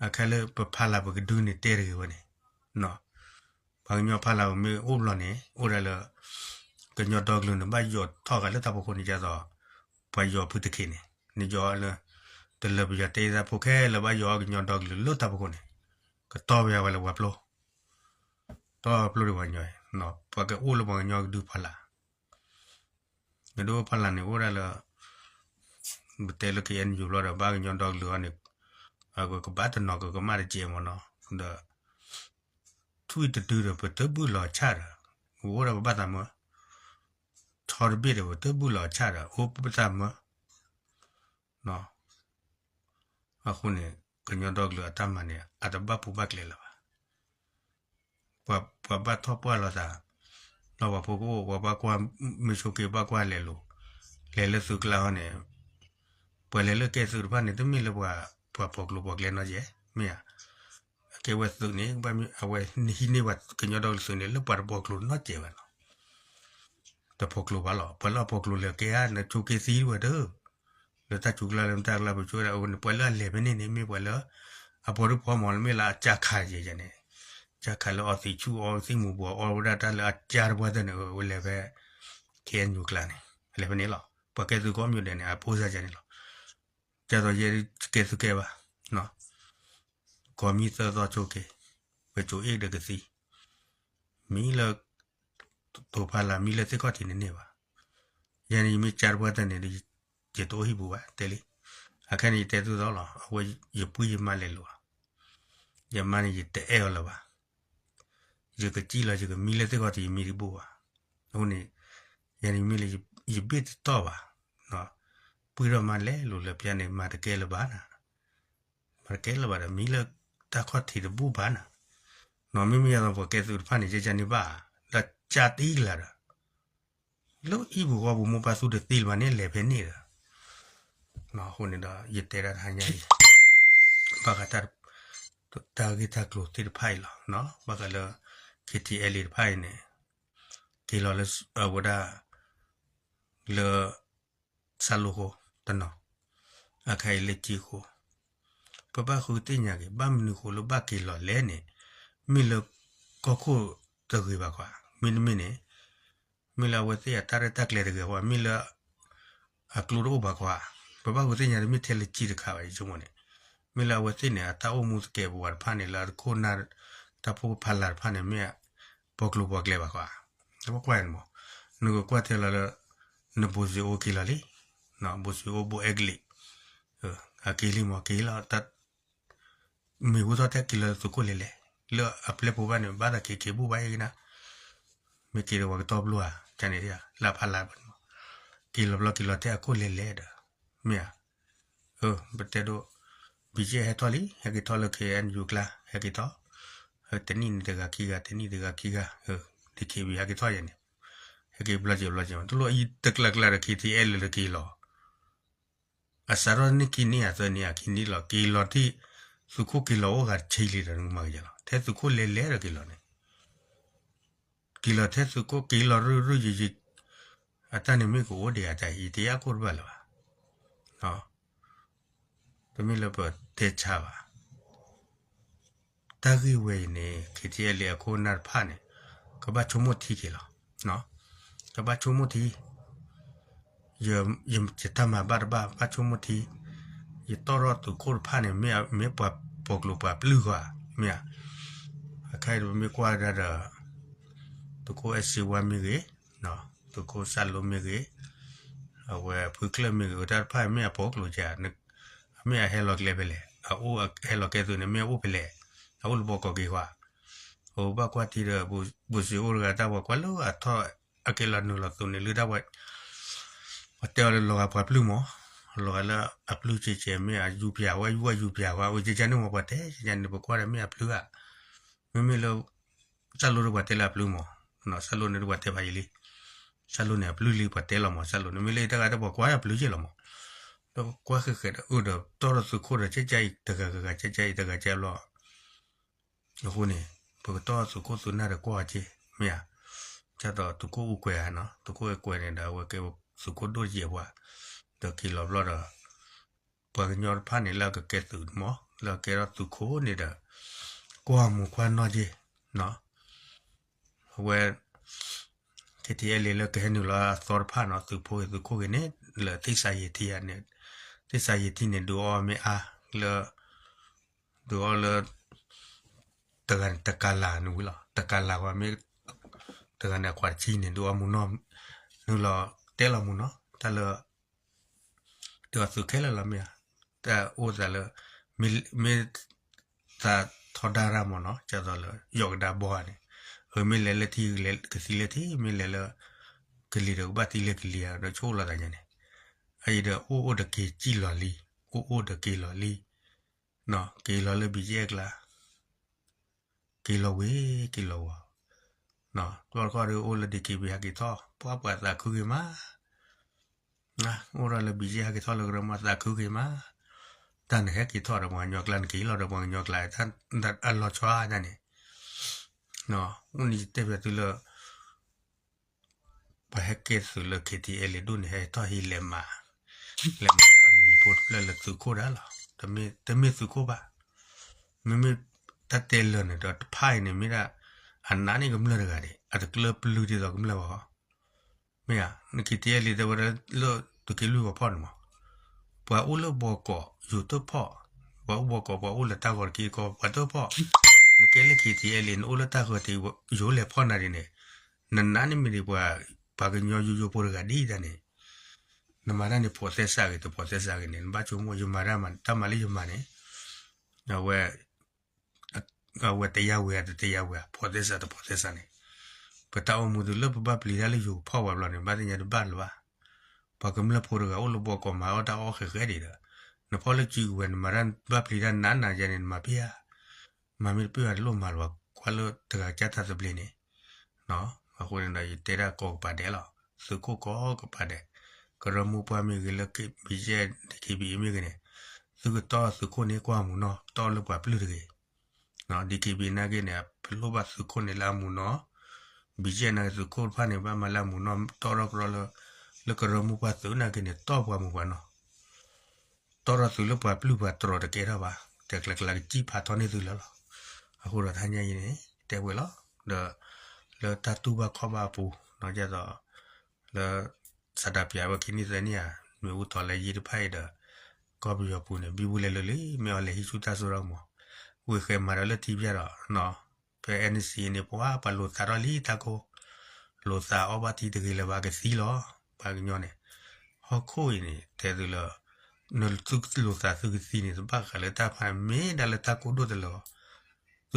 အခဲလၢပဖီလာ်ပကဒုန့ၣ်တဲတဂ့ၤဝဲန့ၣ် ပှၤကညီဖီလာ်ပမ့ၢ်အိၣ်ဘျီန့ၣ် အိၣ်ဒၣ်လၢ ကညီဒီကလုာ်န့ၣ် ဘၣ်ယိးထီၣ်ဃာ်လၢတၢ်ဖီခိၣ်န့ၣ် ဒ်သိး ပှၤယိးဖုတခ့န့ၣ် နယိးလၢ တလၢပယီၤတဲသးဖိခဲလၢာ်ဘၣ်ယိးအီၤကညီဒီကလုာ်လၢတၢ်ဖီခိၣ်န့ၣ် ကတီၢ်ဝဲအဝဲလၢပှၤပျိ တီၢ်ပျိဒံးပှၤကညီ, ပှၤကအိၣ်လၢပှၤကညီကဒုဖီလာ် ကဒုဖီလာ်န့ၣ် အိၣ်ဒၣ်လၢ ပတဲလၢ KNU ဘျီဒီး ဘၣ်ကညီဒီကလုာ်အီၤန့ၣ် ကဘၣ်တနီၤကကမၣ်တကဲမ့ၢ်နီၤ, ဒီး ထွံၣ်တဒုဒီး ပတဘုၣ်လီၤဆၣ်ဒီး ပအိၣ်ဒၣ်ပဘၣ်သးမၢ, ဆီတဘ့ၣ်ဒီး ပတဘုၣ်လီၤဆၣ်ဒီး အိၣ်ပသးမၢ အဃိန့ၣ် ကညီဒီကလုာ်အတၢ်မၤန့ၣ် အတဘၣ်ပူၤဘၣ်ကျဲလၢၤဘၣ်. ပှၤဘၣ်ထီၣ်ပှၢ်လိာ်သး လီၤပှၤဖိကအိၣ် ပှၤဘၣ်ကွၢ် မ့ၢ်ဆိက့ၤဘၣ်ကွၢ်လဲၤလိၤ လဲၤလၢသုးကျါဟီန့ၣ် ပှၤလဲၤလၢကဲသုးတဖၣ်န့ၣ် တမ့ၢ်လၢပှၤ ပှၤဖီၣ်ကျိၤဖီၣ်ကျဲနီတစဲး မ့ၢ်ဧါ. အကဲဝဲသုးန့ၣ် အဝဲနဟံးန့ၢ်ပှၤကညီဒီကလုာ်သုးန့ၣ် လၢပှၤတဖီၣ်ကျိၤနီတစဲးဘၣ်နီၤ တဖီၣ်ကျိၤဘၣ်လီၤ. ပှၤလၢအဖီၣ်ကျိၤလဲၤကဲဧါ နဆိက့ၤသံဝဲတၢ် လၢတၢ်စူၤကျါလၢတၢ်ကျါ ပဆိကမိၣ်ဒၣ်အဃိန့ၣ် ပှၤလၢအလဲၤဖဲန့ၣ်န့ၣ် မ့ၢ်ပှၤလၢ အပှၤဒုးဖီမီၤလၢမ့ၢ်လၢအကၢခးယဲယဲန့ၣ် ကၢခးလၢအီသံးဆူၣ်အီသံးမူၤဘှီး အီဝဲဒၣ်တၢ်လၢအကၢတပှၢ်တၢၢ်န့ၣ် ဝဲလဲၤဖဲ KNU ကျါန့ၣ် လဲၤဖဲန့ၣ်လီၤ. ပှၤကဲသုးကိးမံၤဒဲးန့ၣ် အဖိစၢ်ယဲန့ၣ်လီၤ. ဒ်သိးယဲကဲသုးကဲဘၣ် ကီၢ်မံသၢသီဆိက့ၤ ပကၠိအ့ၣ်ဒီးကသံ မံလၢ တိၤဖးလၢ် မံလၢသ့ၣ်ခီၣ်ထံးန့ၣ်န့ၢ်ဘၣ်. ယဲန့ၣ် ယမ့ၢ်ကၢတပှၢ်တၢၢ်န့ၣ် ယတအိၣ်ဟံၣ်ပူၤဘၣ် တဲလံ. အခဲန့ၣ် ယတဲသုသီလီၤ အဝဲယပှံၢ်ယမါလဲၤလိၤဘၣ်. ယမါန့ၣ် ယတအဲၣ်အီၤလၢၤဘၣ်. ယကစံၣ်လီၤ ယကမံလၢသ့ၣ်ခီၣ်ထံး ယမံတဘူၣ်ဘၣ်. အဃိန့ၣ် ယဲန့ၣ်မ့ၢ်လၢ ယဘ့ၣ်တတီၢ်ဘၣ်. ပှံၢ်ထီၣ်မါလဲၤလိၤလၢပျၢၤန့ၣ် မၤတကဲလၢၤဘၣ်နၤ မၤတကဲလၢၤဘၣ်ဒီး မံလၢတၢ်ခီၣ်ထံးတဘူၣ်ဘၣ်နၤ. မ့မ့ၢ်ယၤဒီးပှၤကဲသုးတဖၣ်န့ၣ် ကကန့ၢ်ဘၣ် ဒီးကၢတံၢ်ကလၤဒီး လၢအံၣ်ပူၤဃီပူၤမိၢ်ပၢ်သူတသ့လၢၤဘၣ်န့ၣ် လဲၤဖဲန့ၣ်ဒီး အဃိန့ၣ်ဒီး ယတဲဒၣ်တဟါညါအံၤ ဘၣ်ဃး တၢ်ဂ့ၢ်တၢ်ကျိၤသ့ၣ်တဖၣ်အံၤလီၤ. ဘၣ်ဃးလၢ KTLA တဖၣ်အံၤန့ၣ် က့ၤလီၤလၢအဝဲဒၣ် လၢ စၢ်လိဃိ တနီၤ အခဲအံၤလၢကၠံဃိ ပဘၣ်ဃုသ့ၣ်ညါက့ၤ ဘၣ်မနုၤဃိလၢဘၣ်က့ၤလီၤလဲၣ်န့ၣ် မ့ၢ်လၢကီၢ်ခိၣ်တဂ့ၤဘၣ်ကွၢ်, မ့တမ့ၢ်န့ၣ် မ့ၢ်လၢအဝဲသ့ၣ်အတၢ်ရဲၣ်တၢ်ကျဲၤတဂ့ၤအဃိ မ့ၢ်လၢ အကျိတအိၣ်ဘၣ်ကွၢ်, ပဘၣ်ဃုသ့ၣ်ညါတမ့ၢ်ထဲလၢကၠံတခါဘၣ် ယဆိကမိၣ်န့ၣ်, မ့ၢ်လၢအဝဲသ့ၣ်န့ၣ် အတၢ်အိၣ်မူသကဲးပဝးတဖၣ်န့ၣ် လၢအတခိၣ်နၢ် တၢ်ဖိဖီလာ်တဖၣ်န့ၣ် မ့ၢ်ပီၣ်ကျိၤပီၣ်ကျဲၤဘၣ်ကွၢ်, ပကွၢ်န့ၣ်မး, နကကွၢ်ထဲလီၤလၢ နဘိစ့အိၣ်က့ၤလီၤလံ, ဘိစ့အိၣ်ဘိအဲကလံး အက့ၤလံမး က့ၤလီၤ မ့ၢ်ဟူထီၣ်ထဲက့ၤလီၤသုးခိၣ်လဲၤလဲၤ လၢအပျဲၢ်ဖိဘၣ်န့ၣ် ဘၣ်သးက့ၤက့ၤဘူၣ်ဘၣ်အံၤကနၣ်, မ့ၢ်က့ၤဒီးပှၤကတီပျိဧါ, ကန့ၣ် လၢဖးလၢ်ဘၣ်န့ၣ်မး, က့ၤလီၤဘျီက့ၤလီၤထဲအခိၣ်လဲၤလဲၤဒီး, မ့ၢ်ဧါ, ပတဲဒိး, ဘံၣ်ကဲဟဲထီၣ်လံ ဟဲက့ၤထီၣ်လၢ KNU ကျါ ဟဲက့ၤထီၣ်, တနံၣ်န့ၣ်တဂၤခံဂၤ တနံၣ်တဂၤခံဂၤ, DKBA ဟဲက့ၤထီၣ်ယဲန့ၣ်, ဟဲက့ၤဘျီက့ၤဘျီက့ၤမး တလိၣ်အံၤတကျါကျါဒီး KTLA လၢက့ၤလီၤ အစးထီၣ်န့ၢ်ခံနံၣ်အသၢနံၣ်အခံနံၣ်လီၤ က့ၤလီၤထံၣ် သုးခိၣ်က့ၤလီၤအိၣ်ဂၤတဆံလံဒီးနကမၤကယဲလီၤ ထဲသုးခိၣ်လဲၤလဲၤဒီးက့ၤလီၤန့ၣ်, က့ၤလီၤထဲသုးခိၣ်က့ၤလီၤရုၢ်ရုၢ်ယံၤယံၤ, အတၢ်န့ၣ်မ့ၢ်ကအိၣ်ဒံးအတၢ်အံၤ တယါခိၣ်တဘၣ်လၢၤဘၣ်, တမ့ၢ်လၢပတဲဆါဘၣ် တၢ်ဂ့ၢ်ဝဲအံၤန့ၣ် KTLA အခိၣ်အနၢ်တဖၣ်န့ၣ် ကဘၣ်ဆိကမိၣ်ထံက့ၤလီၤ, ကဘၣ်ဆိကမိၣ်ထံ, ယတၢ်မၤဘၣ်တဘၣ် ဘၣ်ဆိကမိၣ်ထံ, ယတီၣ်ထီၣ်သုးခိၣ်တဖၣ်န့ၣ် မ့ၢ်ပှၤပီၣ်ကျိၤပှၤပျုၢ်ဂီၢ်, မ့ၢ်ဧါ, အခါအံၤပမ့ၢ်ကွၢ်ဒၣ်ဒီး သုးခိၣ်အဲၣ်စ့ဝါမ့ၢ်ဂ့ၤ, သုးခိၣ်စၢ်လိမ့ၢ်ဂ့ၤ, အဝဲဖုကျၢၢ်မ့ၢ်ဂ့ၤ အတၢ်တဖၣ်မ့ၢ်အပီၣ်ကျိၤကဲ, အမ့ၢ်အဟဲလီၤကျဲဖဲလဲၣ်, အအိၣ်ဟဲလီၤကျဲသုးန့ၣ် မ့ၢ်အအိၣ်ဖဲလဲၣ်, အအိၣ်လၢဘီကီးက့ၤဃီ, အိၣ်ဘၣ်ကွၢ်ထံဒီး ဘိစ့အိၣ်တဂၤတၢ်ပှၤကွၢ်လၢအထီၣ်အက့ၤလီၤနုာ်လီၤသုးန့ၣ် လၢတၢ်ပှၤ ပှၤတဲအီၤလၢလီၤဂာ်ပှၤပျုၢ်မး, လီၤဂာ်လၢအပျုၢ်ကဲကဲ မ့ၢ်အယူပၠးဝဲ ယူဝဲယူပၠးဝဲ အိၣ်ကဲကဲန့ၣ်မး ပှၤတဲကဲန့ၣ် ပကွၢ်ဒီးမ့ၢ်အပျုၢ်ဧါ, မ့မ့ၢ်လၢ စၢ်လိဒီးပှၤတဲလၢအပျုၢ်မး, စၢ်လိန့ၣ်ဒီးပှၤတဲဖးယံာ်လံ, စၢ်လိန့ၣ်အပျုၢ်လံပှၤတဲလီၤမး စၢ်လိန့ၣ် မ့ၢ်လၢတၢ်ဂၤတၢ်ပှၤကွၢ်အပျုၢ်ကဲလီၤမး, တ ကွၢ်ဃဲးဃဲးဒီးအုၣ်ဒီးတီၢ်ထီၣ်သုးခိၣ်ဒီး ကဲကဲအံၤတဂၤဂၤဂၤ ကဲကဲအံၤတဂၤကဲဘျီ အဃိန့ၣ် ပကတီၢ်သုးခိၣ်သုးနၢ်ဒီးကွၢ်အီၤက့ၤ မ့ၢ်ဧါ, ကၢ်သိးသုးခိၣ်အူကွဲၤဧါနီၤ, သုးခိၣ်အူကွဲၤန့ၣ်ဒီး အဝဲကဲသုးခိၣ်ဒိၣ်ယဲၢ်ပှၤ, ဒီးက့ၤလီၤဘျီဒီး ပှၤကညီတဖၣ်န့ၣ် လၢအကကဲသုးမီၤ လၢအကဲထီၣ်သုးခိၣ်န့ၣ်ဒီး ကွၢ်မူၤကွၢ်နီၢ်က့ၤနီၤ, အဝဲ KTLA လၢကဟဲနုာ်လီၤအသီတဖၣ်နီၤ သုးဖိဂ့ၤသုးခိၣ်ဂ့ၤန့ၣ် လၢသ့ၣ်စးယံၤထံန့ၣ်, သ့ၣ်စးယံၤထံန့ၣ် ဒုးအီၣ်မ့ၢ်အါလၢ ဒုးအီၣ်လၢ တဂၤန့ၣ်တကၤလၤန့ၣ်ဝံၤလီၤ, တကၤလၤဝဲမ့ၢ် တဂၤန့ၣ်အခွးတဆံန့ၣ် ဒုးအီၣ်မူၤနီၢ်, နုာ်လီၤတဲလီၤမူၤနီၢ် တၢ်လၢ ဒုးအီၣ်သုးခဲလၢာ်လီၤမ့ၢ်ဧါ, တၢ်အိၣ်သးလၢ မ့ၢ် မ့ၢ်သးထီဒါရၣ်မီၤနီၤ ကၢ်သိးလၢ ယီၢ်ကဒါဘီဧါန့ၣ်, အမ့ၢ်လဲၤလၢထံကသံလၢထံ မ့ၢ်လဲၤလၢ ကလံၤဒီးကဘၣ်သံလၢကလံၤဧါ ဒီးဆိၣ်လီၤသးညါန့ၣ်, အအံၤဒီးအိၣ်အိၣ်ဒီးက့ၤစံၣ်လီၤလံ, အိၣ်အိၣ်ဒီးက့ၤလီၤလံ, က့ၤလီၤလၢ ဘံယဲၢ် အကျါ က့ၤလီၤဝံၤ က့ၤလီၤဝံၤ, တဘျီတခီၣ်ဒီးအိၣ်လၢ DKBA ဟဲက့ၤထီၣ် ပှၤပှၤသးခုက့ၤမး, အိၣ်ဒီးလၢ ဘံယဲၢ် ဟဲက့ၤထီၣ်လၢကရၢမိၢ်သးခုက့ၤမး, တၢ်နဟဲက့ၤထီၣ်ဒီးပှၤကညီကျါ နက့ၤလီၤဒီးပှၤကညီကျါ တၢ်အလီၤဆီတၢ်န့ၣ်, အိၣ်န့ၣ်ယတဲဘၣ်သုလၢ ပှၤဟဲကဲသုးလၢ KTLA ဒိၣ်န့ၣ် ဟဲထီၣ်ဟံးလဲၤမၤ, လဲၤမၤလၢအမံၤဖိတဖျၢၣ်လၢသုးခိၣ်ဒၣ်လီၤ, တမ့ၢ်သုးခိၣ်ဘၣ်, မ့မ့ၢ်တၢ်တဲလၢာ်န့ၣ်ဒီးတဖၣ်အံၤန့ၣ်မ့ၢ်ဒၣ် အနးန့ၢ်ကမျၢၢ်တဂၤန့ၣ် အတကျၢၢ်ပျုၢ်ဒ်သိးကမျၢၢ်ဘၣ်, မ့ၢ်ဧါ, န KTLA တဲဝဲဒၣ်လၢသုးက့လွံၢ်ဂီၤဖီၣ်န့ၣ်မး, ပှၤအိၣ်လၢဘီကီးယိၤတဖီၣ်, ပှၤအိၣ်ဘီကီး ပှၤအိၣ်လၢတၢ်ဂီၤတက့ၢ်ကီ ပှၤတဖီၣ်, နကဲလၢ KTLA နအိၣ်လၢတၢ်ဂီၤတ့ၢ် ယိၤလဲၤဖီၣ်နၤဒ်န့ၣ်, နနးန့ၢ်မ့ၢ်ဒ်ပှၤ ပှၤကညီယိယိဖိတဂၤဒ်အံၤတၢ်န့ၣ်, နမၤတၢ်န့ၣ် ဖိးသဲစးဂ့ၤ တဖိးသဲစးဂ့ၤန့ၣ် နဘၣ်ဆိကမိၣ် ယမၤတၢ်မၤ တၢ်မၤလၢယမၤန့ၣ်, အဝဲ အဝဲတယါဝဲဧါ တတယါဝဲဧါ ဖိးသဲစးတဖိးသဲစးန့ၣ်, ပတၢ်အိၣ်မူသုလၢပဘၣ်ပျံၤတၢ်လၢယိၤဖီၣ်ပှၤဘျီန့ၣ် ဘၣ်သ့ၣ်ညါတဘၣ်လၢၤဘၣ်, ပှၤကမျၢၢ်ဖိတဂၤအိၣ်လၢဘီကီးမၤအီၣ်တၢ်အီၣ်ဃဲးဃဲးဒံးဒီး, နဖီၣ်လၢစုကဝဲၤ နမၤတၢ်ဘၣ်ပျံၤတၢ်နးနးယဲန့ၣ် နမၤဖဲဧါ, မၤမ့ၢ်တပ့ၢ်ဘၣ်တလိၣ်မၤလၢၤဘၣ် ကွၢ်လၢတဂၤကၢ်တၢ်သဘျ့န့ၣ် အဃိန့ၣ်ဒီး ယတဲဒၣ်ကိးကပၤဒဲးလီၤ. သုးခိၣ်ကိးကပၤဒဲး, ကရၢမိၢ်ပှၢ်မ့ၢ်ဂ့ၤ လၢ ဘံယဲၢ် DKBA မ့ၢ်ဂ့ၤန့ၣ်, သုကတီၢ်သုးခိၣ်န့ၣ်ကွၢ်မူၤနီၢ် တီၢ်လၢပှၤပျုၢ်တဂ့ၤ. DKBA နာ်က့န့ၣ် ပလိၣ်ဘၣ်သုးခိၣ်န့ၣ်လၢအမူၤနီၢ်, ဘံယဲၢ်နာ်က့ သုးခိၣ်တဖၣ်န့ၣ် ဘၣ်မၤလၢအမူၤနီၢ် တီၢ်ထီၣ်ကရီလၢ လၢကရၢမိၢ်ပှၢ်သုးနာ်က့န့ၣ် တီၢ်ပှၤမူၤပှၤနီၢ် တီၢ်ထီၣ်သုးလၢပှၤပျုၢ်ပှၤတြီၤတကဲထီၣ်ဘၣ်, တဲကျဲကျဲကစံၣ်ဖးထီန့ၢ်သုလၢၤလီၤ. အဃိဒီးတဟါညါအံၤန့ၣ် တဲဝဲလီၤ. ဒီး လၢတၢ်တူၢ်ဘၣ်ခီၣ်ဘၣ်အပူၤ ဒ်သိး လၢ ဆန္ဒပြ ဝဲခံနံၣ်သၢနံၣ်ဧါ နွေဦးတော်လှန်ရေးတဖၣ်အံၤဒီး ကီၢ်ပယီၤပူၤန့ၣ် ဘံဘူလဲၤလၢာ်လံ မ့ၢ်အီၤလဲၤဟံးဆူၣ်တၢ်စိတၢ်ကမီၤ, ဝ့ၢ်ဃဲမၤဒီးလၢထံပျၢ်ဒီး ဖဲ NCA န့ၣ် ပှၤပှၤလိာ်သးထီၣ်လံတၢ်ကိၢ်, လိာ်သးအီၣ်ဘၣ်ထံတဂ့ၤလၢၤဘၣ်ကသံလီၤ. ပှၤကညီန့ၣ် ဟီၣ်ခိၣ်အံၤန့ၣ် တဲသုလၢ နသုလိာ်သးသုကသံန့ၣ် တဘၣ်ဃးလၢတၢ်ဖး မ့ၢ်ဒၣ်လၢတၢ်ကိၢ်ဒိၣ်တလၢာ်ဘၣ်,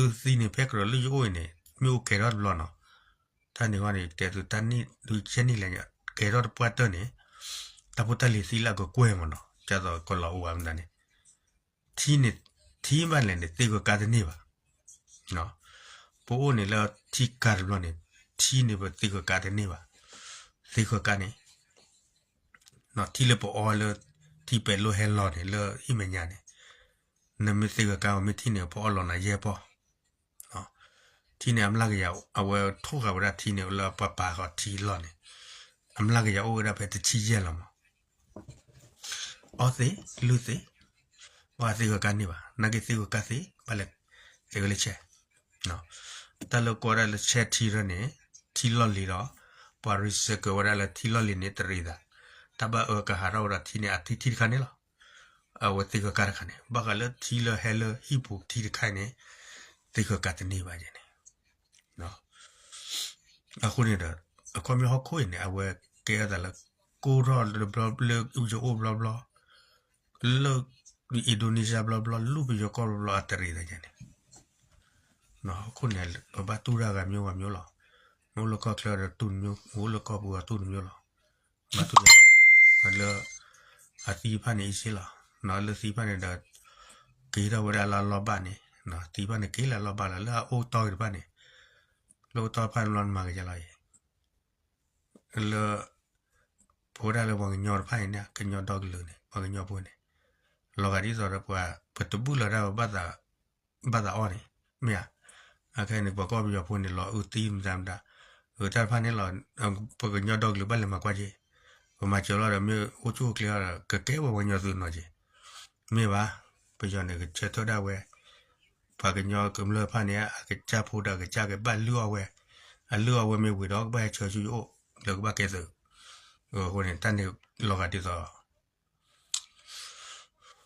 သုသံန့ၣ် ဖဲကရၢလၢယအိၣ်အံၤန့ၣ် မ့ၢ်အိၣ်ကဲထီၣ်တဘျီနီၤ, တၢ်န့ၣ်ဃီန့ၣ် တဲသုတၢ်နံၣ်ဒုးဆဲနံၣ်လဲၣ် ကဲထီၣ်တပှၢ်တၢၢ်န့ၣ် တၢ်ဖိတၢ်လံၤသံလၢအကကွဲၢ်မးနီၤ ဒ်သိးကလီၤအိၣ်ဘၣ်မတၤန့ၣ် ထံန့ၣ် ထံဘၣ်လဲၣ်န့ၣ် သ့ၣ်ကကါတန့ၢ်ဘၣ်. ပအိၣ်န့ၣ်လၢထံကါတဘျီန့ၣ် ထံန့ၣ်ပသ့ၣ်ကကါတန့ၢ်ဘၣ်. သ့ၣ်ကကါန့ၣ် ထံလၢပအီလၢ ထံပဲာ်လိၣ်ဟဲလီၤန့ၣ် လၢဟံၣ်မဲာ်ညါန့ၣ် နမ့ၢ်သ့ၣ်ကကါ မ့ၢ်ထံန့ၣ် ပအီလီၤနၤယဲၢ်ပီၢ် ထံန့ၣ် အမျးကယၤ အဝဲထိၣ်ဃာ်ဝဲဒၣ်ထံန့ၣ် လၢပှၤပာ်ဃီၤထံလီၢ်န့ၣ် အမျးကယၤအိၣ်ဝဲဒၣ်ဖဲတဆံယဲၢ်လီၤမး. အီသ့ၣ် လုၢ်သ့ၣ် ဘၣ်သ့ၣ်ကကါန့ၢ်ဘၣ် နာ်က့သ့ၣ်ကကါသ့ၣ် ဘၣ်လဲၤ သ့ၣ်ဝဲလၢဆဲး တၢ်လၢကိးဝဲဒၣ်လၢဆဲးထံရၢန့ၣ် ထံလီၢ်လံၤဒီး ပှၤ recycle ဝဲဒၣ်လၢထံလီၢ်လံၤန့ၣ် တရံးသး တၢ်ဘၣ်အၢကဟးထီၣ်ဝဲဒီးထံန့ၣ် အထံထံတခါန့ၣ်လီၤ. အဝဲသ့ၣ်ကကါတခါန့ၣ် ဘၣ်ဃးလၢထံလၢဟဲလၢဟံၣ်ပူၤထံတခါအံၤန့ၣ် သ့ၣ်ကကါတန့ၢ်ဘၣ်ယဲန့ၣ် အဃိန့ၣ်ဒီး အခီပညီဟီၣ်ခိၣ်အံၤန့ၣ် အဝဲကဲထီၣ်သးလၢ ကိၢ်ထီၣ်တဘျီလၢယအိၣ်ဘျီဘျီ လၢ Indonesia ဘျီဘျီ လူၢ်ပယီၤကီၢ်ဘျီဘျီ အတရံးသးယဲန့ၣ် ဟီၣ်ခိၣ်န့ၣ် ပဘၣ်တူၢ်တၢ်ဂၤမျိုးဂၤမျိုးလီၤ. မ့ၢ်အိၣ်လၢကီၢ်ချၢဒီးတူၢ်တမျိုး မ့ၢ်အိၣ်လၢကီၢ်ပူၤဒီးတူၢ်တမျိုးလီၤ. ဘၣ်တူၢ်လၢ အသံတဖၣ်န့ၣ် easy လီၤ. လၢသံတဖၣ်န့ၣ်ဒီး က့ၤထီၣ်ဝဲဒၣ်လၢအလီၢ်ဘၣ်န့ၣ် သံတဖၣ်န့ၣ် က့ၤလၢအလီၢ်ဘၣ်လီၤ. လၢအအိၣ်တီၢ်ဂ့ၤတဖၣ်န့ၣ် လၢအိၣ်တီၢ်တဖၣ်န့ၣ်လီၤ နမၤကယဲလီၤအံၤ လၢ ပ အဝဲဒၣ်လၢပှၤကညီတဖၣ်အံၤန့ၣ် ကညီဒီကလုာ်န့ၣ် ပှၤကညီဖိန့ၣ် လီၤဂာ်ဒ်သိးဒီးပှၤ ပတဘုၣ်လီၤတၢ်ပဘၣ်သးအီၣ်န့ၣ် မ့ၢ်ဧါ. အခဲအံၤန့ၣ် ပှၤကီၢ်ပယီၤဖိန့ၣ် လီၤအုၣ်သံမတၤမတၤ အတၢ်တဖၣ်န့ၣ်လီၤ ပှၤကညီဒီကလုာ်ဘၣ်လဲၤမၤကွၢ်က့ၤ ပမၤစၢၤလီၤဒီး မ့ၢ်အိၣ်ဆူၣ်အိၣ်ချ့လီၤဒီး ကကဲပှၤကညီသုးနီၤက့ၤ မ့ၢ်ဘၣ်. ပယီၤန့ၣ် ကဆၢထၢၣ်ဒၣ်ဝဲ ပှၤကညီကမျၢၢ်တဖၣ်န့ၣ် အကစၢ်ဖိဒီးအကစၢ်ကဘၣ်လုၢ်အီၣ်ဝဲ အလုၢ်အီၣ်ဝဲမ့ၢ်ဝံၤဒီး ကဘၣ်ဟဲဆှၢဆူယအိၣ် လၢကဘၣ်ကဲသုး. အဃိန့ၣ် တၢ်န့ၣ်လီၤဂာ်ဒ်သိး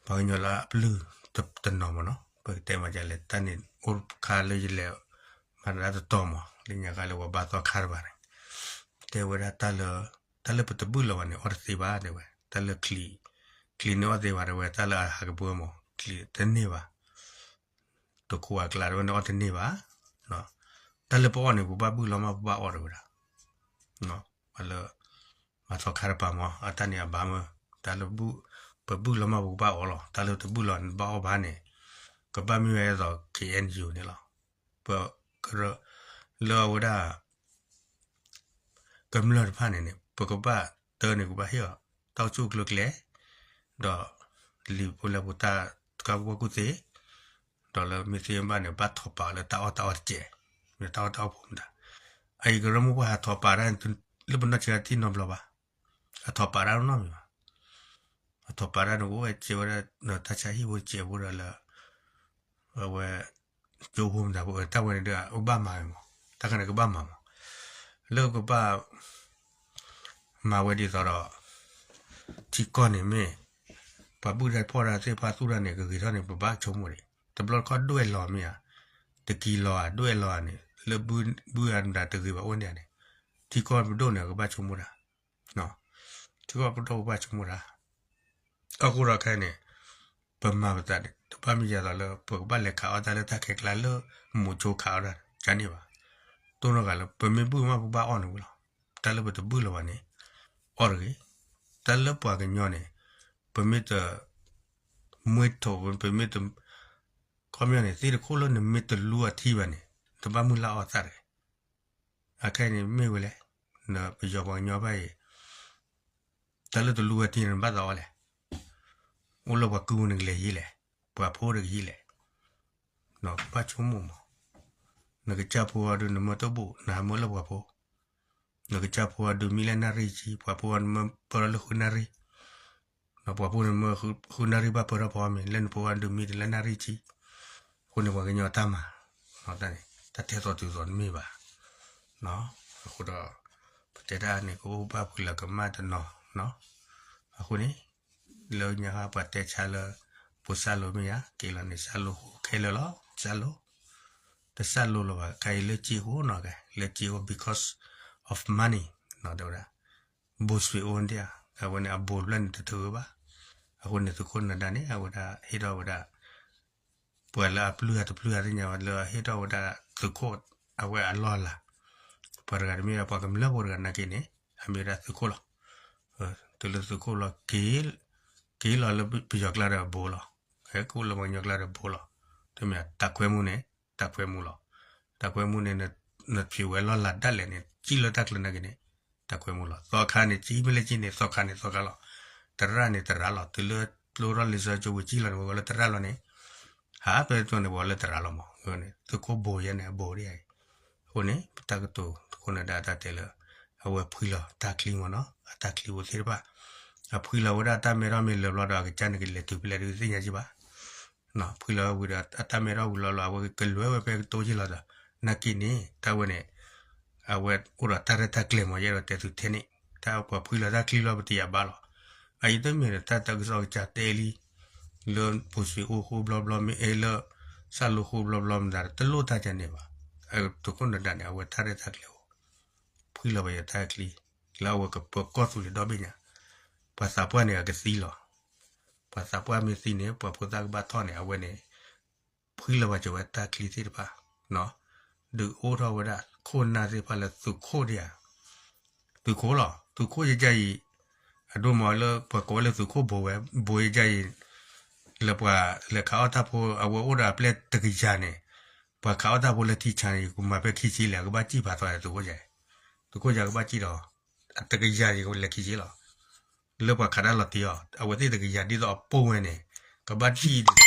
ပှၤကညီလၢအပျုၢ်တနီၤမ့ၢ်နီၤ ပကတဲမၤဒ်လဲၣ် တၢ်န့ၣ်အိၣ်ခါလၢယလဲၤ မၤတၢ်တတီၤမး လၢညါခါလၢပှၤဘါသီခါတဘၣ်န့ၣ် တဲဝဲဒၣ်တၢ်လၢ တၢ်လၢပတဘုၣ်လီၤဘၣ်န့ၣ် အီၣ်တသ့ဘၣ်တဲဝဲ တၢ်လၢချံ ချံန့ၣ်အီၣ်သ့ဘၣ်တဲဝဲ တၢ်လၢအဟးကပၢမး ချံတန့ၢ်ဘၣ် တခိးအကျါတဲဝဲန့ၣ်အီၣ်တန့ၢ်ဘၣ် တၢ်လၢပအီၣ်န့ၣ် ပဘၣ်ဘုၣ်လီၤမး ပဘၣ်အီၣ်တဲဝဲဒၣ် လၢ မၤသီခါတပၤမး အတၢ်န့ၣ်အဘၣ်မး တၢ်လၢ ပဘုၣ်လီၤမး ပကဘၣ်အီၣ်လီၤ တၢ်လၢတဘုၣ်လီၤန့ၣ် ဘၣ်အီၣ်ဘၣ်န့ၣ် ကဘၣ်မ့ၢ်ဝဲဒ်သိး ခ့ၣ်အဲၣ်ယူၣ်န့ၣ်လီၤ. ပကရၢ လၢအဝဲဒၣ် ကမျၢၢ်တဖၣ်န့ၣ်န့ၣ် ပကဘၣ်တၢ်န့ၣ် ကဘၣ်ဟ့ၣ်အီၤ တၢ်အိၣ်ဆူၣ်အိၣ်ချ့ကျဲ ဒီး လံာ်ဖိလဲၢ်ဖိတၢ်ကူၣ်ဘၣ်ကူၣ်သ့ ဒီးလၢမ့ၢ်သ့မ့ၢ်ဘၣ်န့ၣ် ဘၣ်ထီၣ်ပာ်အီၤလၢတၢ်အီၣ်တၢ်အီတကဲး မ့ၢ်တၢ်အီၣ်တၢ်အီဖိမတၤ အအံၤကရၢမိၢ်ပှၢ်ဟးထီၣ်ပာ်တၢ် လၢပနီၢ်ဆံးတၢ်တံၢ်နီတဘျီဘၣ် အထီၣ်ပာ်တၢ်နီတမံၤဘၣ် အထီၣ်ပာ်တၢ်န့ၣ် ကအိၣ်ဝဲစဲးဝဲဒၣ် တၢ်ဆါဟံၣ်ဖိစဲးဖိဒီးလၢ အဝဲ ကၠိဖိမတၤဖိ တၢ်ဝဲန့ၣ်ဒီး အိၣ်ဘၣ်မၤဝဲမး တၢ်ခါန့ၣ်ကဘၣ်မၤမး လၢကဘၣ် မၤဝဲဒ်သိးဒီး ထံကီၢ်န့ၣ်မ့ၢ် ပှၤဘုၣ်တၢ်ဖီၣ်တၢ်သ့ၣ်တဖၣ်သူၣ်တၢ်န့ၣ် ကဂ့ၤထီၣ်န့ၣ် ပဘၣ်ဆိကမိၣ်န့ၣ် တဘျီတခီၣ်ဒွဲၣ်လီၤမ့ၢ်ဧါ တကံၤလီၤဧါ ဒွဲၣ်လီၤဧါန့ၣ် လၢဘုၣ်ဧါမတၤတဂ့ၤဘၣ်အိၣ်န့ၣ်န့ၣ် ထံကီၢ်ပဒိၣ်န့ၣ် ကဘၣ်ဆိကမိၣ်တၢ် ထံကီၢ်ပဒိၣ်ကဘၣ်ဆိကမိၣ်တၢ် အဃိဒီးခဲအံၤန့ၣ် ပမၤပသးန့ၣ် တဘၣ်မ့ၢ်ယၤသိးလၢ ပကဘၣ်လဲၤခးအီၣ်တၢ်လၢတၢ်ခဲကျါလၢ မိၤဆိခးအီၣ်တၢ်န့ၣ်ဘၣ်. တိၢ်နီၣ်ဂၤလၢ ပမ့ၢ်ဘုၣ်မးပဘၣ်အီၣ်န့ၣ်ဝံၤလီၤ. တၢ်လၢပတဘုၣ်လၢၤဘၣ်န့ၣ် အီၣ်တဂ့ၤ. တၢ်လၢပှၤကညီန့ၣ် ပမ့ၢ်တ မွေးထုတ် ပမ့ၢ်တ ခီပညီန့ၣ် သ့ၣ်တခိၣ်လၢနမ့ၢ်တလူအထံဘၣ်န့ၣ် တဘၣ်မုၢ်လၢ်အီၣ်သးတဂ့ၤ. အခဲအံၤန့ၣ်မ့ၢ်ဝဲလဲၣ်, ပယီၤပှၤကညီဘၣ်အံၤ တၢ်လၢတလူဝဲထံန့ၣ် နဘၣ်သးအီၣ်လဲၣ်, အိၣ်လၢပှၤကုၢ်ပူၤန့ၣ်ကလဲၤဟံးလဲၣ်, ပှၤဖိတကဟံးလဲၣ်, ကဘၣ်ဆိကမိၣ်မး, နကစၢ်ဖိအီၤဒုးနမၢတဘူၣ် နဟးမၢလၢပှၤဖိ, နကစၢ်ဖိအီၤဒုးမံလၢနၣ်ရံၣ်ဆံ ပှၤဖိအီၤနမၢပၢထီၣ်လၢဃုနၣ်ရံၣ် ပှၤဖိန့ၣ်မၢဃုနၣ်ရံၣ်ဘၣ်ပၢထီၣ်ဖီမ့ၢ် လၢနဖိအီၤဒုးမံတလၢနၣ်ရံၣ်ဆံ, အဃိန့ၣ်ပှၤကညီတၢ်မၤ, တၢ်န့ၣ် တၢ်ထဲသိးတုၤသိးတမ့ၢ်ဘၣ်, အဃိဒီး ပတဲတၢ်န့ၣ် ကအိၣ်ဘၣ်ပှၤလၢကမၣ်တနီၤ, အဃိန့ၣ် လၢညါခါပှၤတဲဆါလၢ ပစၢ်လိမ့ၢ်ယါ က့ၤလီၤန့ၣ် စၢ်လိဃိခဲလၢာ်လီၤ, စၢ်လိ, တစၢ်လိလၢၤဘၣ် ခဲအံၤလၢစ့အိၣ်နီၤ ခဲလၢစ့အိၣ် because of money တဲဝဲဒၣ် ဘိးစွ့ၤအိၣ်ဒၣ်ဧါ, အဝဲန့ၣ်အဘိးတဖျၢၣ်န့ၣ်တထုးဘၣ်, အဃိန့ၣ်သုးခိၣ်နၢၤဒါန့ၣ် အဝဲဒၣ်ဟ့ၣ်ထီၣ်ဝဲဒၣ် ပှၤလၢအပျုၢ်အတပျုၢ်အသ့ၣ်ညါဝဲလၢအဟ့ၣ်ထီၣ်ဝဲဒၣ်သုးခိၣ် အဝဲအလီၢ်အလၤ, ပှၤတဂၤတမ့ၢ်ဒီးပှၤကမျၢၢ်ဖိတဂၤနာ်က့န့ၣ် အမ့ၢ်ဝဲဒၣ်သုးခိၣ်လီၤ, တုၤလၢသုးခိၣ်လီၤ က့ၤလီၤလၢပယီၤကျါဒီးဘိးလီၤ, က့ၤလၢပှၤကညီကျါဒီးဘိးလီၤ, တမ့ၢ်တၢ်ခွဲမူန့ၣ် တၢ်ခွဲမူလီၤ, တၢ်ခွဲမူန့ၣ် နဖံးဝဲလီၢ်လၤဒၣ်လဲာ်န့ၣ် စံၣ်လၢတၢ်ကျၢၤနာ်က့န့ၣ် တၢ်ခွဲမူလီၤ, သီခါန့ၣ် စံၣ်မ့ၢ်လၢစံၣ်န့ၣ် သီခါန့ၣ်သီခါလီၤ, တရၣ်န့ၣ်တရၣ်လီၤ, တုၤလၢပျိထီၣ်လံာ်စီဆှံကၠိဝံၤစံၣ်လီၤန့ၣ် ဝဲလၢတရၣ်လီၤန့ၣ် ဟးဖဲတိၢ်န့ၣ် ပှၤလၢတရၣ်လီၤမး, သုးခိၣ်ဘိးယဲန့ၣ် အဘိးဒ်အံၤ, အဃိန့ၣ် ပတၢ်ကတိၤ သုးခိၣ်နၢၤဒါတၢ်တဲလၢ အဝဲဖှံလီၤတၢ်ချံမးနီၤ အတၢ်ချံဖိသ့ၣ်တဖၣ်, အဖှံလီၤဝဲဒၣ်အတၢ်မဲထီၣ်မ့ၢ်လၢာ်ဘျီဒီး အကစၢ်န့ၣ်ကလဲၤတုၤဖဲလဲၣ်ဒုးသ့ၣ်ညါကံဘၣ်, ဖှံလီၤဝဲဝံၤဒီး အတၢ်မဲထီၣ်ဝံၤလီၤလီၤ အဝဲကလဲၤဝဲဖဲကတိၤက့ၤလီၤဒီး နာ်က့န့ၣ် တၢ်ဝဲန့ၣ် အဝဲအိၣ်ဒီးတၢ်ရဲၣ်တၢ်ကျဲၤမး ယအဲၣ်ဒိးတဲသုထဲန့ၣ် တၢ်ပှၤဖှံလီၤတၢ်ချံလီၤ ပတယာ်ဘၣ်လီၤ, အအံၤတမ့ၢ်ဒီး တၢ်တၢ်ကစီၣ်ကစၢ်တဲလံ လၢဘိးစွ့ၤအိၣ်ဃိဘျီဘျီ မ့ၢ်အဲၣ်လၢ စၢ်လိဃိဘျီဘျီမတၤ တလိၣ်တၢ်ကန့ၣ်ဘၣ်, သုးခိၣ်နၢၤဒါန့ၣ် အဝဲတၢ်ရဲၣ်တၢ်ကျဲၤအိၣ်, ဖှံလီၤပယီၤတၢ်ချံ, လၢအဝဲကပၢၤကီၢ်သူးလ့ၤဒီဘ့ၣ်ညါ, ပှၤသးပှၢ်န့ၣ် အကသံလီၤ, ပှၤသးပှၢ်မ့ၢ်သံန့ၣ် ပှၤဖိသၣ်ကဘၣ်ထီၣ်န့ၣ် အဝဲန့ၣ် ဖှံလီၤပှၤစၢၤဝဲတၢ်ချံသ့ၣ်တဖၣ် ဒုးအိၣ်ထီၣ်ဝဲဒၣ်ခိၣ်နၢ်သ့ၣ်တဖၣ်လၢသုးခိၣ်ဒံးဧါ, သုးခိၣ်လီၤ, သုးခိၣ်ယကါအံၤ, အဒိမ့ၢ်လၢပှၤကိးဝဲလၢသုးခိၣ်ဘိးဝဲ, ဘိးယကါအံၤ, လၢပှၤလဲၤခးအီၣ်တၢ်ဖိ အဝဲအိၣ်ဒီးအပျဲၢ်တကယၤန့ၣ်, ပှၤခးအီၣ်တၢ်ဖိလၢထံဆါန့ၣ် ယကမၤဖဲခံဆံလဲၣ် အကဘၣ်စံၣ်ဖးသီန့ၣ် သုးခိၣ်ယါ, သုးခိၣ်ယါကဘၣ်စံၣ်ဒီး, အတကယၤန့ၣ် ကလဲၤခံဆံလီၤ, လၢပှၤခးတၢ်လီၤတံၢ်အီၤ အဝဲသ့ၣ်တကယၤဒ်သိးအပိၢ်ဝဲန့ၣ် ကဘၣ်ထံၣ်ဒ်